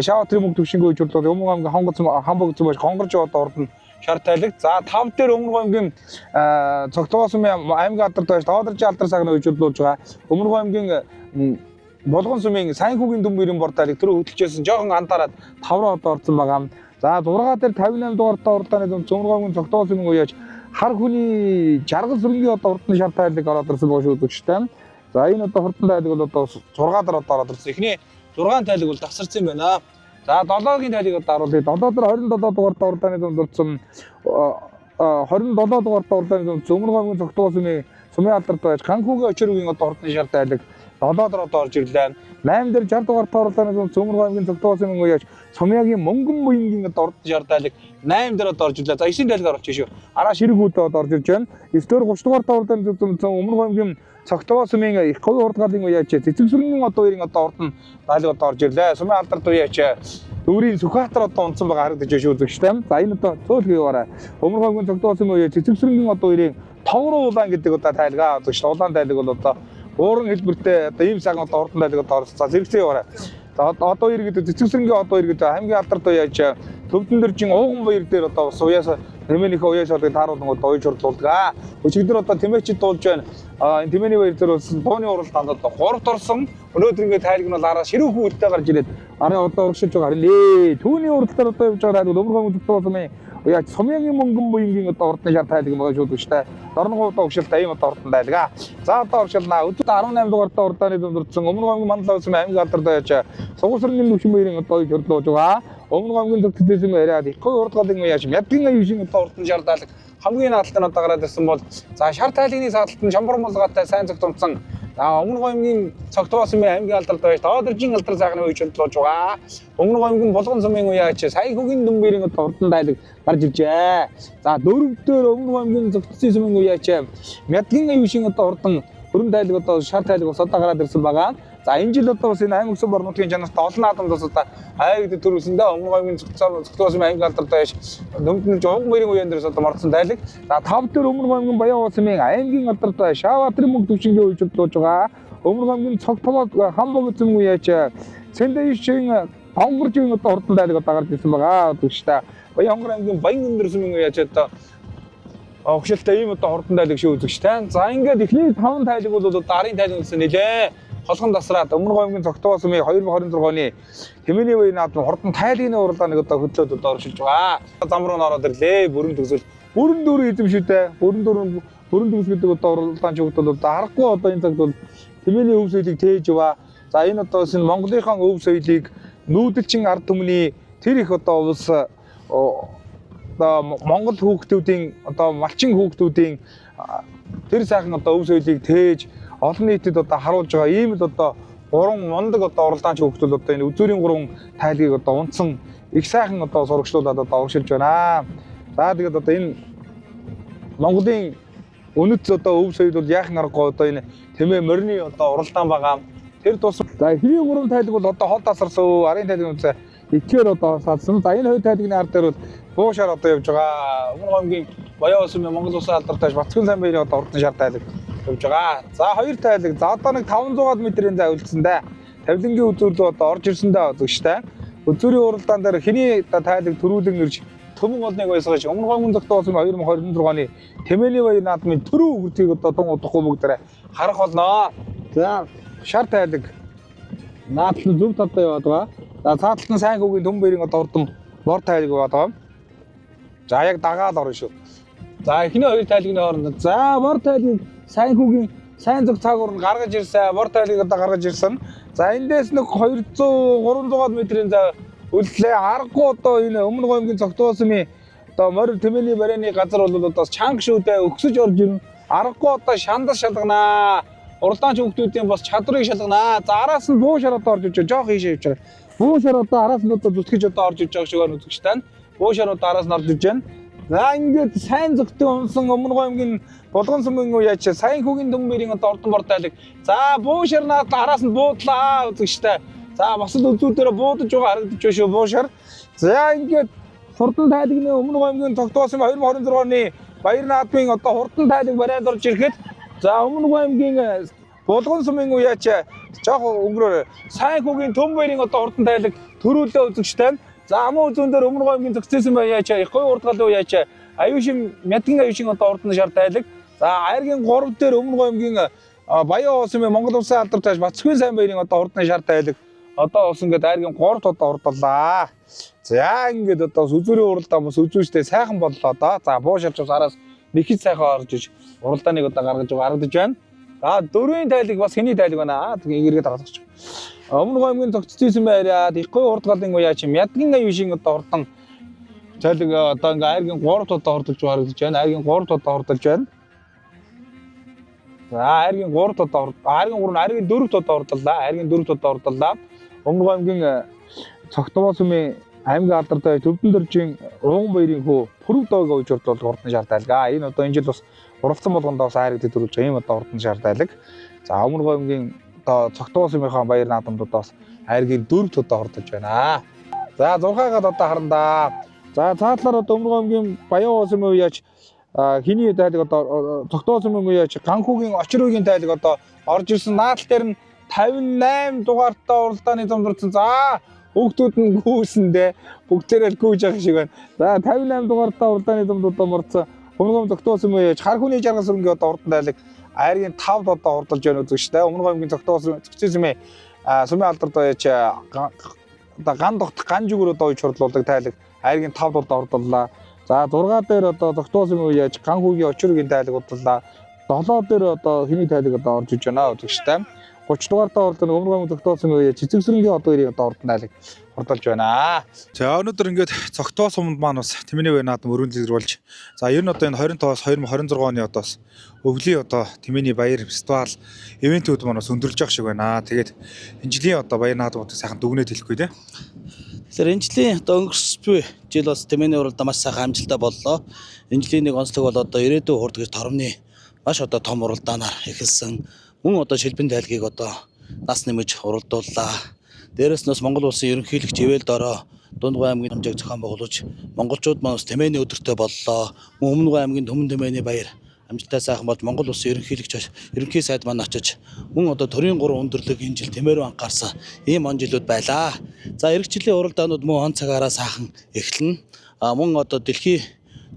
G: Шааватрын мөнгө төвшингүй үеж бол Өмнө аймгийн хонгоц хамбогцсон байж хонгорж одоо урд нь шар тайлаг. За 5 дээр Өмнө аймгийн Цогтоос аймгийн алдар доош Тоодоржийн алдар цагны үеж болж байгаа. Өмнө аймгийн Булган сумын Сайнхүүгийн дүн бүрийн бор тайлаг түрүү хөтөлжсэн жоохон антаарад 5 руу одоо орсон байгаа. За 6 дээр 58 дугаартай уралдааны дүн Өмнө аймгийн Цогтоос сумын үеж хар хүний жаргал сүрэнгийн одоо урдан шар тайлаг ороод ирсэн байгаа шүү үзэгчтэй. За энэ одоо хурдан тайлаг бол одоо 6 дээр одоо ороод ирсэн. Эхний 6 тайлаг бол тасарсан юм байна. За 7-гийн тайлыг одоо харуулъя. 7 дээр 27 дугаартай уралдааны дүнд орсон 27 дугаартай уралдааны дүнд Өмнө аймгийн Цогтоос сумын сумын алдар байж Ганхүүгийн очиргийн одоо хурдан шар тайлаг 7 дээр одоо орж ирлээ. 8 дээр 60 дугаартай уралдааны дүнд Өмнө аймгийн Цогтоос сумын үеэж Сумягийн мөнгөн буянгийн одоо хурдан шар тайлаг 8 дээр одоо орж ирлээ. За 9 тайлаг оруулчих шүү. Араа ширэг үүдээ одоо орж ирж байна. 9 дээр 30 дугаартай уралдааны дүнд Өмнө аймгийн Цогтоос сумын их говь урдгалын үеэж Цэцэг сүрэнгийн одоо хоёрын одоо урдан тайлаг одоо орж ирлээ. Сумын алдар дуяач Өөрийн Сүхбаатар одоо унтсан байгаа харагдаж байна шүү үзэгчтэй. За энэ одоо зөөлхөө яваарай. Өмнө аймгийн Цогтоос сумын үеэж Цэцэг сүрэнгийн одоо хоёрын товруу улаан гэдэг одоо тайлгаа үзэгч. Улаан тайлаг бол одоо ууран хэлбэртэй одоо ийм сайхан одоо урдан тайлаг одоо орсон. За зэрэгцээ яваарай. За одоо хоёр гэдэг Цэцэг сүрэнгийн одоо хоёр гэдэг хамгийн алдар дуяач Төвдөн дөржин ууган баяр дээр одоо бас уяас тэмээнийхээ уяа шалыг тааруулан одоо уяж хурлуулдаг. Өчигдөр одоо тэмээчд дуулж байна. Энэ тэмээний баяр дээр болсон дууны уралдаанд одоо 3-т орсон. Өнөөдөр ингээд тайлг нь бол араа ширүүхэн үлдээ гарч ирээд арын одоо урагшилж байгаа харин. Түүний урдтаар одоо явж байгаа тайлг Өмнө аймгийн Цогтуу сумын яаж Сумын мөнгөн буянгийн одоо урдны шар тайлг байгаа шүү дээ. Дорногов одоо өгшөлтэй ийм одоо урдан тайлгаа. За одоо урагшилнаа. Өдөр 18 дугаартаа урдааны дүндэрсэн Өмнө аймгийн Манлай сумын аймгийн алдартай яаж Сугасрын нүшин баярын одоо хөрдлөөж байгаа. Өмнө аймгийн Цогтуу сумын яриад их урдгалын яаж мядгийн аюушин одоо урдан шар тайлг хамгийн наадалт нь одоо гараад ирсэн бол за шар тайлгны саадалт нь шамбар мулгаатай сайн цогт унтсан. За Өмнө аймгийн Цогтуу сумын аймгийн алдартай байж Доодоржин алдар сайхны үе хөрдлөөж байгаа. Өмнө аймгийн Булган сумын үе яаж Саяхүгийн дүнбэрийн одоо урдан тайлг гарч иржээ. За дөрөв дээр Өмнө аймгийн Цогтуу сумын үе яаж Мядгийн аюушин одоо урдан өрн тайлг одоо шар тайлг бас одоо гараад ирсэн байгаа. За энэ жил одоо бас энэ аймаг сүм орнуудын чанарт олон наадамд бас одоо айгд төрүүлсэндээ Өмнө аймгийн Цогтуу сумын аймгийн алдартай байж нөмдөн жуган мөрийн үеэн дээрс одоо мордсон тайлг. За тав дээр Өмнө аймгийн Баян сумын аймгийн алдартай Шааватрын мөнгө төвшингийн үеж дууж байгаа. Өмнө аймгийн Цогтуу Хамбог зүүн үеэж Сэндэшийн Хонгоржийн одоо хурдан тайлг одоо гарч ирсэн байгаа. Тэгш та Баян Хонгор аймгийн Баян өндөр сумын үеэж одоо огшилтай ийм одоо хурдан тайлг шүү үзэгч та. За ингээд эхний 5 тайлг бол одоо арын тайлг гэсэн нэлээ. Холгон дасраад Өмнө аймгийн Цогтуу сумын 2026 оны Тэмээний үеийн наадам хурдан тайлгны уралдааныг одоо хөдлөөд одоо оршилж байгаа. Зам руу ороод ирлээ. Бүрэн төгсөл. Бүрэн дөрөв эзэм шүү дээ. Бүрэн дөрөв бүрэн төгс гэдэг одоо уралдаан чугд бол одоо аргагүй одоо энэ цагт бол Тэмээний өв соёлыг тээж яваа. За энэ одоо энэ Монголынхон өв соёлыг нүүдэлчин ард түмний тэр их одоо улс одоо Монгол хүүхдүүдийн одоо малчин хүүхдүүдийн тэр сайхан одоо өв соёлыг тээж олон нийтэд одоо харуулж байгаа ийм л одоо гурван мундаг одоо уралдаанч хүүхдүүд одоо энэ үзүүрийн гурван тайлгийг одоо унтсан их сайхан одоо сурагчлуулад одоо урагшилж байна. За тэгээд одоо энэ Монголын үнэт одоо өв соёл бол яахан аргагүй одоо энэ тэмээ морины одоо уралдаан байгаа. Тэр тусам за эхний гурван тайлг бол одоо хол тасарсан, арын тайлг үнсэ ихээр одоо садсан. За энэ хоёр тайлгны ард дээр бол буушаар одоо явж байгаа. Өмнө аймгийн Баян сумын Монгол улсын алдартай Бацгэн сайн баярын одоо урдан шар тайлг явж байгаа. За хоёр тайлг. За одоо нэг 500 метрийн зай үлдсэн дээ. Тавилангийн үзүүр рүү одоо орж ирсэн дээ үзэгчтэй. Үзүүрийн уралдаан дээр хэний тайлг төрүүлэн ирж төмөн олныг баясгаж Өмнө аймгийн Цогтуу сумын 2026 оны Тэмээний баяр наадмын төрөв хүртгийг одоо тун удахгүй бүгдээрээ харах болно. За шар тайлг наадал нь зөв талдаа яваад байгаа. За цааталт нь сайн хүүгийн төмөн баярын одоо урдан бор тайлг яваад байгаа. За яг дагаад орно шүү. За эхний хоёр тайлгны хооронд за бор тайлгийг сайн хүүгийн сайн зүг цаг уран гаргаж ирсэн. Бор тайлгийг одоо гаргаж ирсэн. За эндээс нэг 200 300 метрийн зай үлдлээ. Аргагүй одоо энэ Өмнө аймгийн Цогтуу сумын одоо морь тэмээний барааны газар бол одоо чанга шүү дээ өксөж орж ирнэ. Аргагүй одоо шандас шалганаа. Уралдаанч хүүхдүүдийн бас чадрыг шалганаа. За араас нь буу шар одоо орж иж байгаа. Жоох ийшээ явж байгаа. Буу шар одоо араас нь одоо зүтгэж одоо орж иж байгаа шиг байна үзэгч тань. Буу шар одоо араас нь орж иж байна. За ингээд сайн зөгтөн унсан Өмнө аймгийн Булган сумын үе яаж сайн хүүгийн дүнбэрийн одоо ордон бор тайлг. За буу шар наад араас нь буудлаа үзэгчтэй. За бас л үзүүр дээр буудаж байгаа харагдаж байна шүү буу шар. За ингээд хурдан тайлгны Өмнө аймгийн Цогтуу сумын 2026 оны баяр наадмын одоо хурдан тайлг бариад орж ирэхэд за Өмнө аймгийн Булган сумын үе яаж жоох өнгөрөөр сайн хүүгийн төмбөрийн одоо хурдан тайлг төрүүлээ үзэгчтэй. За аман үзүүн дээр Өмнө аймгийн Цогцсон бай яаж их гой урдгалын үе яаж аюушин мядгийн аюушин одоо хурдан шар тайлг. За айргийн 3 дээр Өмнө аймгийн Баян сумын Монгол улсын алдар тааш Бацгүй сайн баярын одоо хурдан шар тайлг одоо бас ингээд айргийн 3-т одоо урдаллаа. За ингээд одоо үзүүрийн уралдаан бас үзүүштэй сайхан боллоо доо. За буу шарч бас араас нэг хэд сайхан орж иж уралдааныг одоо гаргаж байгаа харагдаж байна. За дөрвийн тайлг бас хэний тайлг байна. Тэгээ эргээд гаргаж. Өмнө аймгийн Цогцсон байраад их гой урдгалын үе чи мядгийн аюушин одоо хурдан тайлг одоо ингээ айргийн 3-т одоо ордолж харагдаж байна. Айргийн 3-т одоо ордолж байна. За айргийн 3-т одоо айргийн 3 айргийн 4-т одоо ордоллаа. Айргийн 4-т одоо ордоллаа. Өмнө аймгийн Цогтуу сумын аймгийн алдартай Төвдөн дөржийн Уган баярын хөө Пүрэв доог ууж ордол хурдан шар тайлгаа. Энэ одоо энэ жил бас уралдсан болгондоо бас айраг төрүүлж байгаа юм одоо хурдан шар тайлаг. За Өмнө аймгийн одоо Цогтуу сумынхаа баяр наадамд одоо бас айргийн 4-т одоо ордолж байна. За 6-аад одоо харандаа. За цаатлаар одоо Өмнө аймгийн Баян сумын үе яаж хиний тайлг одоо Цогтуу сумын үе яаж Ганхүүгийн очир үеийн тайлг одоо орж ирсэн. Наадал дээр нь 58 дугаартай уралдааны зам дурдсан. За хүүхдүүд нь гүйсэндээ бүгдээрээ л гүйж байгаа шиг байна. За 58 дугаартай уралдааны замд одоо морцсон. Өмнө аймгийн Цогтуу сумын үе яаж хар хүний жаргал сүрэнгийн одоо урдан тайлг айргийн 5-д одоо урдалж байна үзэгчтэй. Өмнө аймгийн Цогтуу сумын Сумын алдар даяач одоо ган тогтох ган жүгөр одоо уйж хурдлуулдаг тайлаг айргийн 5 дурд ордоллаа. За 6 дээр одоо тогтоосон үе яаж ган хүүгийн очиргийн тайлаг удлаа. 7 дээр одоо хэний тайлаг одоо орж иж байна үзэгчтэй. 30 дугаартаа ордог Өмнө аймаг тогтоосон үе Цэцэгсрэнгийн одоо хоёрын одоо ордон тайлаг хурдалж байна.
A: За өнөөдөр ингээд Цогтоо суманд маань бас Тэмээний баяр наадам өргөн дэлгэр болж, за ер нь одоо энэ 25-аас 2026 оны одоо бас өвлийн одоо Тэмээний баяр фестивал ивентүүд маань бас өндөрлж явах шиг байна. Тэгээд энэ жилийн одоо баяр наадмуудыг сайхан дүгнээд хэлэхгүй те.
J: Тэгэхээр энэ жилийн одоо өнгөрсөн жил бас Тэмээний уралдаан маш сайхан амжилттай боллоо. Энэ жилийн нэг онцлог бол одоо ирээдүйн хурд гэж торомны маш одоо том уралдаанаар эхэлсэн. Мөн одоо шилбэн тайлгийг одоо нас нэмж уралдууллаа. Дээрээс нь бас Монгол улсын ерөнхийлөгч Ивэл Дороо Дундгой аймгийн хэмжээг зохион байгуулж монголчууд маань бас Тэмээний өдөртөө боллоо. Мөн Өмнөгөө аймгийн Түмэн Тэмээний баяр амжилттай сайхан болж Монгол улсын ерөнхийлөгч ерөнхий сайд маань очиж мөн одоо төрийн 3 өндөрлөг энэ жил Тэмээ рүү анхаарсан ийм он жилүүд байлаа. За эх жилийн уралдаанууд мөн он цагаараа сайхан эхэлнэ. А мөн одоо дэлхий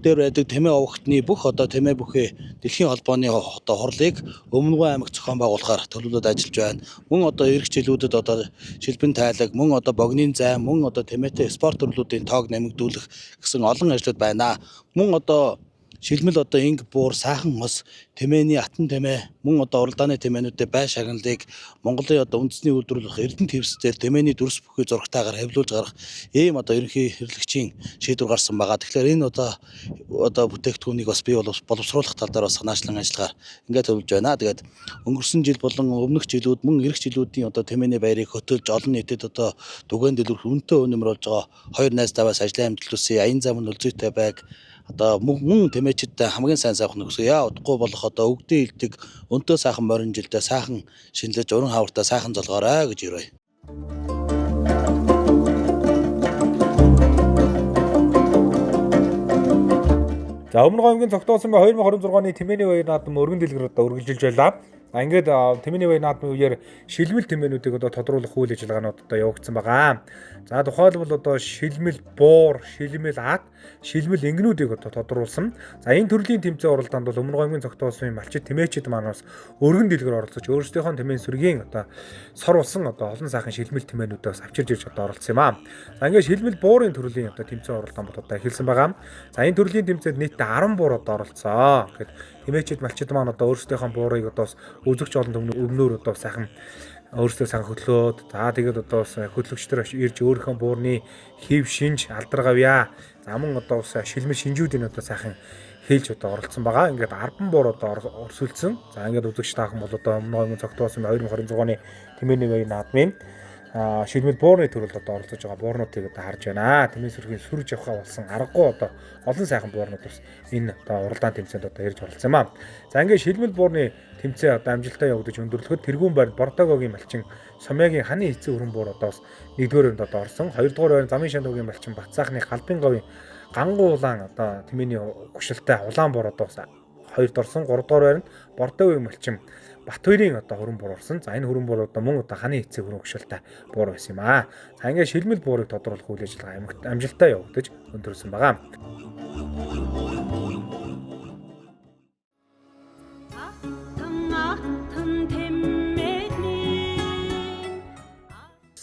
J: дээр байдаг Тэмээ овогтны бүх одоо Тэмээ бүхээ дэлхийн холбооны одоо хурлыг Өмнөгөө аймагт зохион байгуулахаар төлөвлөд ажиллаж байна. Мөн одоо эх жилүүдэд одоо шилбэн тайлаг, мөн одоо богны зай, мөн одоо Тэмээтэй спорт төрлүүдийн тоог нэмэгдүүлэх гэсэн олон ажлууд байна. Мөн одоо шилмэл одоо инг буур сайхан ос Тэмээний атан тэмээ мөн одоо уралдааны тэмээнүүдэд бай шагналыг Монголын одоо үндэсний үйлдвэрлэх Эрдэнэ твсдээр Тэмээний дүрс бүхий зурагтаагаар хэвлүүлж гарах ийм одоо ерөнхий хэрэглэгчийн шийдвэр гарсан байгаа. Тэгэхээр энэ одоо бүтээгдэхүүнийг бас бий боловсруулах тал дээр бас санаачлан ажиллагаар ингээд төлөвлөж байна. Тэгээд өнгөрсөн жил болон өмнөх жилүүд мөн ирэх жилүүдийн одоо Тэмээний баярыг хөтөлж олон нийтэд одоо түгээн дэлгэрэх үнэтэй үнэмэр болж байгаа хоёр найз даваас ажлын амжилт хүсье. Аян зам нь үлзийтэй байг. Одоо мөн Тэмээчд хамгийн сайн сайхан нөхсөө яа удахгүй болох одоо өгдөө илдэг өнтөө сайхан морин жилдээ сайхан шинэлж уран хавартаа сайхан золгоорой гэж өрөөе.
A: За Өмнө аймгийн Цогтоосон бай 2026 оны Тэмээний баяр наадам өргөн дэлгэр одоо үргэлжилж байлаа. За ингээд Тэмээний баяр наадмын үеэр шилмэл тэмээнүүдийг одоо тодруулах үйл ажиллагаанууд одоо явагдсан байгаа. За тухайлбал одоо шилмэл буур, шилмэл ат, шилмэл ингэнүүдийг одоо тодруулсан. За энэ төрлийн тэмцээн уралдаанд бол Өмнө аймгийн Цогтоосон малчид тэмээчид маань бас өргөн дэлгэр оролцож өөрсдийнхөө тэмээн сүргийн одоо сор болсон одоо олон сайхан шилмэл тэмээнүүдээ бас авчирж ирж одоо оролцсон юм аа. За ингээд шилмэл буурын төрлийн одоо тэмцээн уралдаан бол одоо эхэлсэн байгаа. За энэ төрлийн тэмцээнд нийтдээ 10 буур одоо оролцсон. Ингээд тэмээчид малчид маань одоо өөрсдийнхөө буурыг одоо бас үзэгч олон өмнөөр одоо сайхан өөрсдөө сайхан хөтлөөд за тэгээд одоо бас хөтлөгчдөр ирж өөрийнхөө буурны хэв шинж алдар гавья. За мөн одоо бас шилмэл шинжүүдийг одоо сайхан хэлж одоо оролцсон байгаа. Ингээд 10 буур одоо өрсөлдсөн. За ингээд үзэгч таахан бол одоо Өмнө аймгийн Цогтоосон 2026 оны Тэмээний баяр наадмын шилмэл буурны төрөлд одоо оролцож байгаа буурнуудыг одоо харж байна. Тэмээ сүрхийн сүрж явахаа болсон аргагүй одоо олон сайхан буурнууд бас энэ одоо уралдаан тэмцээнд одоо ирж оролцсон юм аа. За ингээд шилмэл буурны тэмцээн одоо амжилттай явагдаж өндөрлөхөд тэргүүн байранд Бордогогийн малчин Сомягийн ханы эцэг өрөн буур одоо бас 1-р өрөнд одоо орсон. 2-р байранд Замын шандуугийн малчин Батсаахны Галбын говийн гангуу улаан одоо Тэмээний хөшөлтэй улаан буур одоо бас 2-р орсон. 3-р байранд Бордогийн малчин Батбайрын одоо хөрөн буур орсон. За энэ хөрөн буур одоо мөн одоо ханы эцэг хөрөн хөшөлтэй буур байсан юм аа. За ингээд шилмэл буурыг тодруулах үйл ажиллагаа амжилттай явагдаж өндөрлсөн байгаа.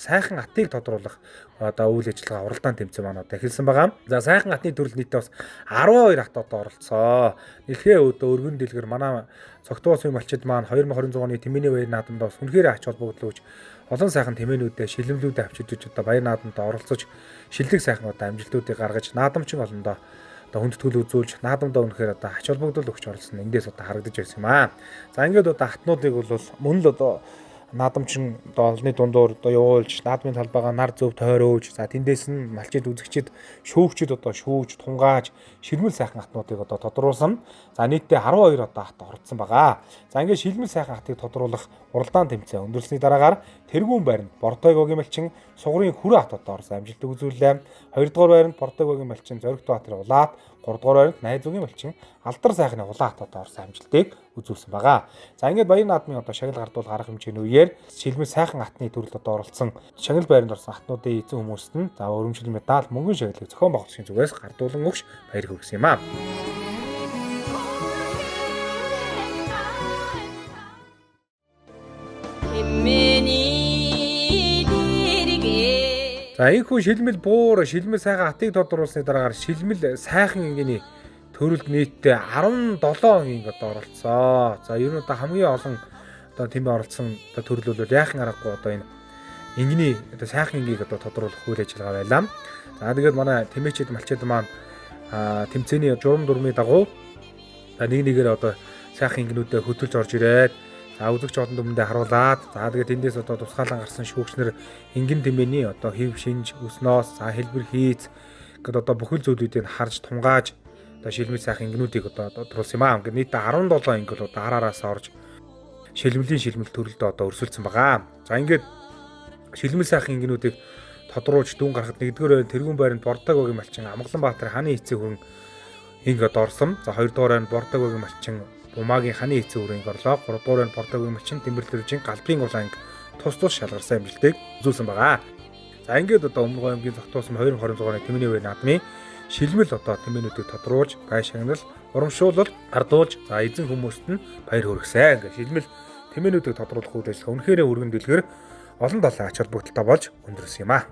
A: Сайхан атыг тодруулах одоо үйл ажиллагаа уралдаан тэмцээн маань одоо эхэлсэн байгаа. За сайхан атны төрөл нийтдээ бас 12 ат одоо оролцсон. Нэлхээ өдөө өргөн дэлгэр манай Цогтоосын малчид маань 2026 оны Тэмээний баяр наадамд бас үнэхээр ач холбогдол өгч олон сайхан тэмээнүүдээ шилэмлүүдээ авчиж одоо баяр наадамд оролцож шилдэг сайхан одоо амжилтуудыг гаргаж наадамчин олондоо одоо хүндэтгэл үзүүлж наадамдаа үнэхээр одоо ач холбогдол өгч оролцсон эндээс одоо харагдаж байсан юм аа. За ингээд одоо атнуудыг бол мөн л одоо наадамчин одоо олонний дундуур одоо явуулж наадмын талбайгаа нар зөв тойруулж за тэндээс нь малчид үзэгчид шүүгчид одоо шүүж тунгааж шилмэл сайхан атнуудыг одоо тодруулсан. За нийтдээ 12 одоо ат оролцсон байгаа. За ингээд шилмэл сайхан атыг тодруулах уралдаан тэмцээн өндөрлсөний дараагаар тэргүүн байранд Бордойгогийн малчин Сугрын Хүрээ ат одоо орсон амжилт үзүүллээ. 2-р байранд Бордойгогийн малчин Зоригт Баатар улаат, 3-р байранд Найзуугийн малчин Алдар сайхны улаат одоо орсон амжилтыг үзүүлсэн байгаа. За ингээд баяр наадмын одоо шагнал гардуул арга хэмжээний үеэр шилмэл сайхан атны төрөлд одоо оролцсон шагнал байранд орсон атнуудын эзэн хүмүүст нь за өрөмжлөл медаль мөнгөн шагналыг зохион байгуулагчийн зүгээс гардуулан өгч баяр хүргэсэн юм аа.
K: Тэмээний
A: За энэхүү шилмэл буур, шилмэл сайхан атыг тодруулсны дараагаар шилмэл сайхан ингээний төрөлд нийтдээ 17 анги одоо оролцсон. За ер нь одоо хамгийн олон одоо тэмээ оролцсон одоо төрөл бол яахан аргагүй одоо энэ ингээний одоо сайхан ингийг одоо тодруулах үйл ажиллагаа байлаа. За тэгээд манай тэмээчд малчид маань тэмцээний журам дурмын дагуу нэг нэгээр одоо сайхан ингэнүүдэд хөтөлж орж ирээд за үзэгч олон түмэндээ харуулад за тэгээд тэндээс одоо тусгаалan гарсан шүүгчнэр ингэн тэмээний одоо хэв шинж өснөөс за хэлбэр хийц гэд одоо бүхэл зүйлүүдийг харж тунгааж одоо шилмэл сайхан ингэнүүдийг одоо тодруулсан юм аа. Ингээд нийтдээ 17 анги бол одоо араас орж шилмэлийн шилмэл төрөлдөө одоо өрсөлдсөн байгаа. За ингээд шилмэл сайхан ингэнүүдийг тодруулж дүн гаргахад нэгдүгээр тэргүүн байранд Бордог багийн малчин Амгаланбаатар ханы эцэг хүрэн ингээд орсон. За хоёрдугаар байранд Бордог багийн малчин Бумагийн ханы эцэг хүрэн инг орлоо. Гуравдугаар байранд Бордог багийн малчин Тэмбэрлэржин Галбын улаан анги тус тус шалгарсан амжилтыг үзүүлсэн байгаа. За ингээд одоо Өмнө аймгийн Цогтуусан 2026 оны тэмээний үе наадмын шилмэл одоо тэмээнүүдийг тодруулж, бай шагнал, урамшуулал ардуулж, за эзэн хүмүүст нь баяр хүргэсэн. Ингээд шилмэл тэмээнүүдийг тодруулах үйл ажиллагаа үнэхээр өргөн дэлгэр олон талын ач холбогдолтой болж өндөрсөн юм аа.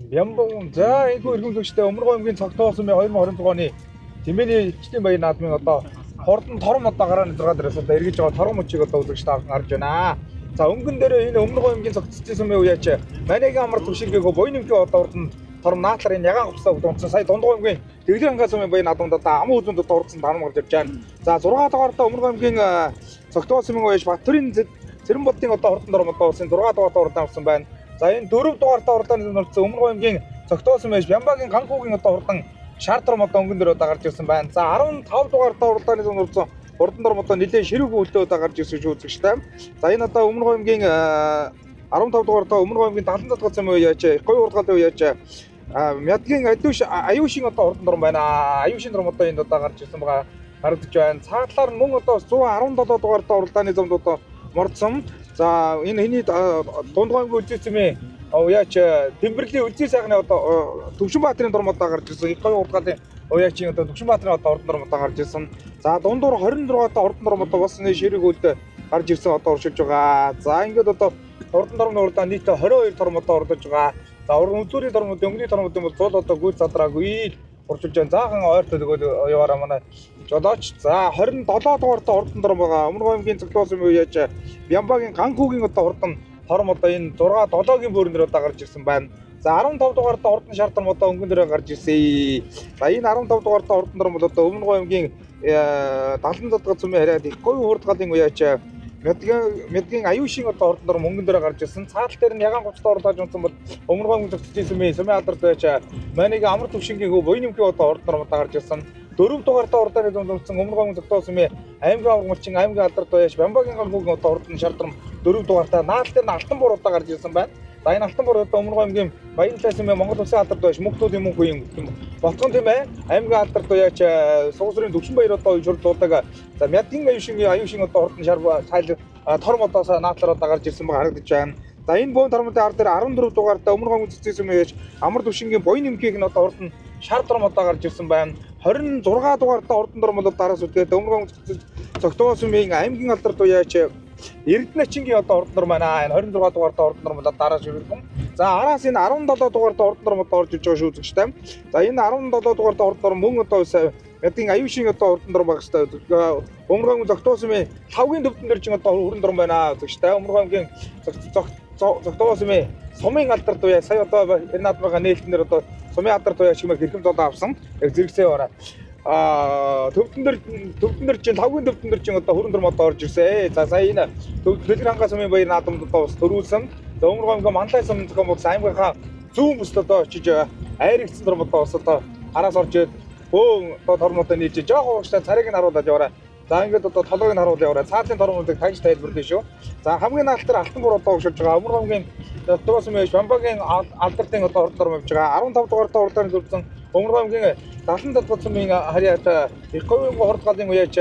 G: Бямбан за энэхүү эрхэмлэгчтэй Өмнө аймгийн Цогтуусан 2026 оны тэмээний ичдийн баяр наадмын одоо хурдан тором одоо гараа 6 дээрээс одоо эргэж байгаа тором мөчийг одоо үзэгч та харж байна. За өнгөн дээр энэ Өмнө аймгийн Цогтцын сумын үеач Манайгийн амар төвшингээгөө буян нэмхий одоо хурдан тором наатлаар энэ ягаан хувцас дунцсан сая Дунд аймгийн Тэглэр хангай сумын баяр наадманд одоо аман үзэнд одоо урдсан тарам гарч ирж байна. За 6 дугаартаа Өмнө аймгийн Цогтуусан сумын үеач Баттүрийн Цэрэнбодын одоо хурдан тором одоо урдсан 6 дугаартаа урдан авсан байна. За энэ 4 дугаартаа уралдааны оролцсон Өмнө аймгийн Цогтуусан байж Бямбагийн Ганхуугийн одоо хурдан шар тором одоо өнгөн дээр одоо гарч ирсэн байна. За 15 дугаартаа уралдааны оролцсон хурдан тором одоо нэлээд ширүүхэн үлдээ одоо гарч ирсэн шүү үзэгчтэй. За энэ одоо Өмнө аймгийн 15 дугаартаа Өмнө аймгийн 70 задгал сумын үе яаж гоё урдгаалын үе яаж Мядгийн аюушин одоо хурдан тором байна. Аюушин тором одоо энд одоо гарч ирсэн байгаа харагдаж байна. Цаатлаар нь мөн одоо 117 дугаартаа уралдааны замд одоо мордсон. За энэ хэний Дунд аймгийн Үлзий уяач Тэмбэрлийн Үлзий сайхны одоо Төвшинбаатарын дурм одоо гарч ирсэн. Их гоё урдгаалын уяачийн одоо Төвшинбаатарын одоо урдан дурм одоо гарч ирсэн. За дундуур 26 одоо урдан дурм одоо бас нэг ширэг үлд гарч ирсэн одоо уршилж байгаа. За ингээд одоо урдан дурмны урдаа нийтдээ 22 торм одоо урдаж байгаа. За уран үзүүрийн тормууд, өнгөний тормууд бол зул одоо гүйц задраагүй л уршилж байна. Заахан ойртол өгөөд яваараа манай жолооч. За 27 дугаартаа урдан дорм байгаа. Өмнө аймгийн Цогтуусан үеэж Бямбагийн Ганхуугийн одоо хурдан торм одоо энэ 6 7-гийн бөөрн дээр одоо гарч ирсэн байна. За 15 дугаартаа урдан шар торм одоо өнгөн дээр гарч ирсэн. За энэ 15 дугаартаа урдан торм бол одоо Өмнө аймгийн 70 задгал цумын хараад их гоё хурдгалын үеэж Мэдгийн аюушин одоо хурдан дорм өнгөн дээр гарч ирсэн. Цаатал дээр нь ягаан гоцтой орлож унтсан бол Өмнө аймгийн Цогтуусан сумын алдар байж Манайг амар төвшингийн хөө буян нэмхий одоо хурдан дорм одоо гарч ирсэн. 4 дугаартаа урдааны зам зурсан Өмнө аймгийн Цогтуусан сумын аймгийн аврагмалчин аймгийн алдар даяаш Бамбагийн ганхуугийн одоо хурдан шар дорм 4 дугаартаа наал дээр нь алтан буур одоо гарч ирсэн байна. За энэ алтан буур одоо Өмнө аймгийн Баянлай сумын Монгол Улсын алдар даяаш мөнхтүүдийн мөнх үеийн Ботгон тийм аймгийн алдар даяаш Сугасрын Төвшинбаяр одоо уйжруулдаг. За Мядгийн аюушин одоо хурдан шар тайл торм одоос наадлаар одоо гарч ирсэн байгаа харагдаж байна. За энэ бөөн тормын ар дээр 14 дугаартаа Өмнө аймгийн Цэцэн сумын яаш амар төвшингийн буян нэмхийг нь одоо хурдан шар торм одоо гарч ирсэн байна. 26 дугаартаа хурдан торм бол дараас үтгээд Өмнө аймгийн Цогтуусан сумын аймгийн алдар дуяач Эрдэнэчингийн одоо хурдан дорм байна. Энэ 26 дугаартаа хурдан дорм бол дараас ширхэгэн. За араас энэ 17 дугаартаа хурдан дорм одоо орж иж байгаа шүү үзэгчтэй. За энэ 17 дугаартаа хурдан дорм мөн одоо Мядгийн аюушин одоо хурдан дорм байх хэрэгтэй. Өмнө аймгийн Цогтуусан сумын лавгийн төвдөн дээр чинь одоо хурдан дорм байна үзэгчтэй. Өмнө аймгийн Цогтуусан сумын сумын алдар дуяа сая одоо энэ наадмынхаа нээлтэн дээр одоо сумын алдар дуяа чимээ хэрхэм золоо авсан. Яг зэрэгцээ яваарай. Төвдөн дээр чинь лавгийн төвдөн дээр чинь одоо хөрөн дорм одоо орж ирсэн. За сая энэ Дэлгэр хангай сумын баяр наадамд одоо бас төрүүлсэн. За Өмнө аймгийн Манлай сум зохион байгуулсан аймгийнхаа зүүн бүсд одоо очиж айрэгдсэн дорм одоо бас одоо араас орж ирээд бөөн одоо тормуудаа нийлж жоох ууштай царайг нь харуулад яваарай. За ингээд одоо толгойг нь харуулаад яваарай. Цаатлын тормуудыг таньж тайлбарлая шүү. За хамгийн наалтар алтан буур одоо өгшөж байгаа. Өмнө аймгийн Цогтуусан сумын Бамбагийн алдартын одоо хурдан дорм явж байгаа. 15 дугаартаа уралдааны зурсан Өмнө аймгийн 70 задгал сумын харьяат их говийн хурдгалын үеэж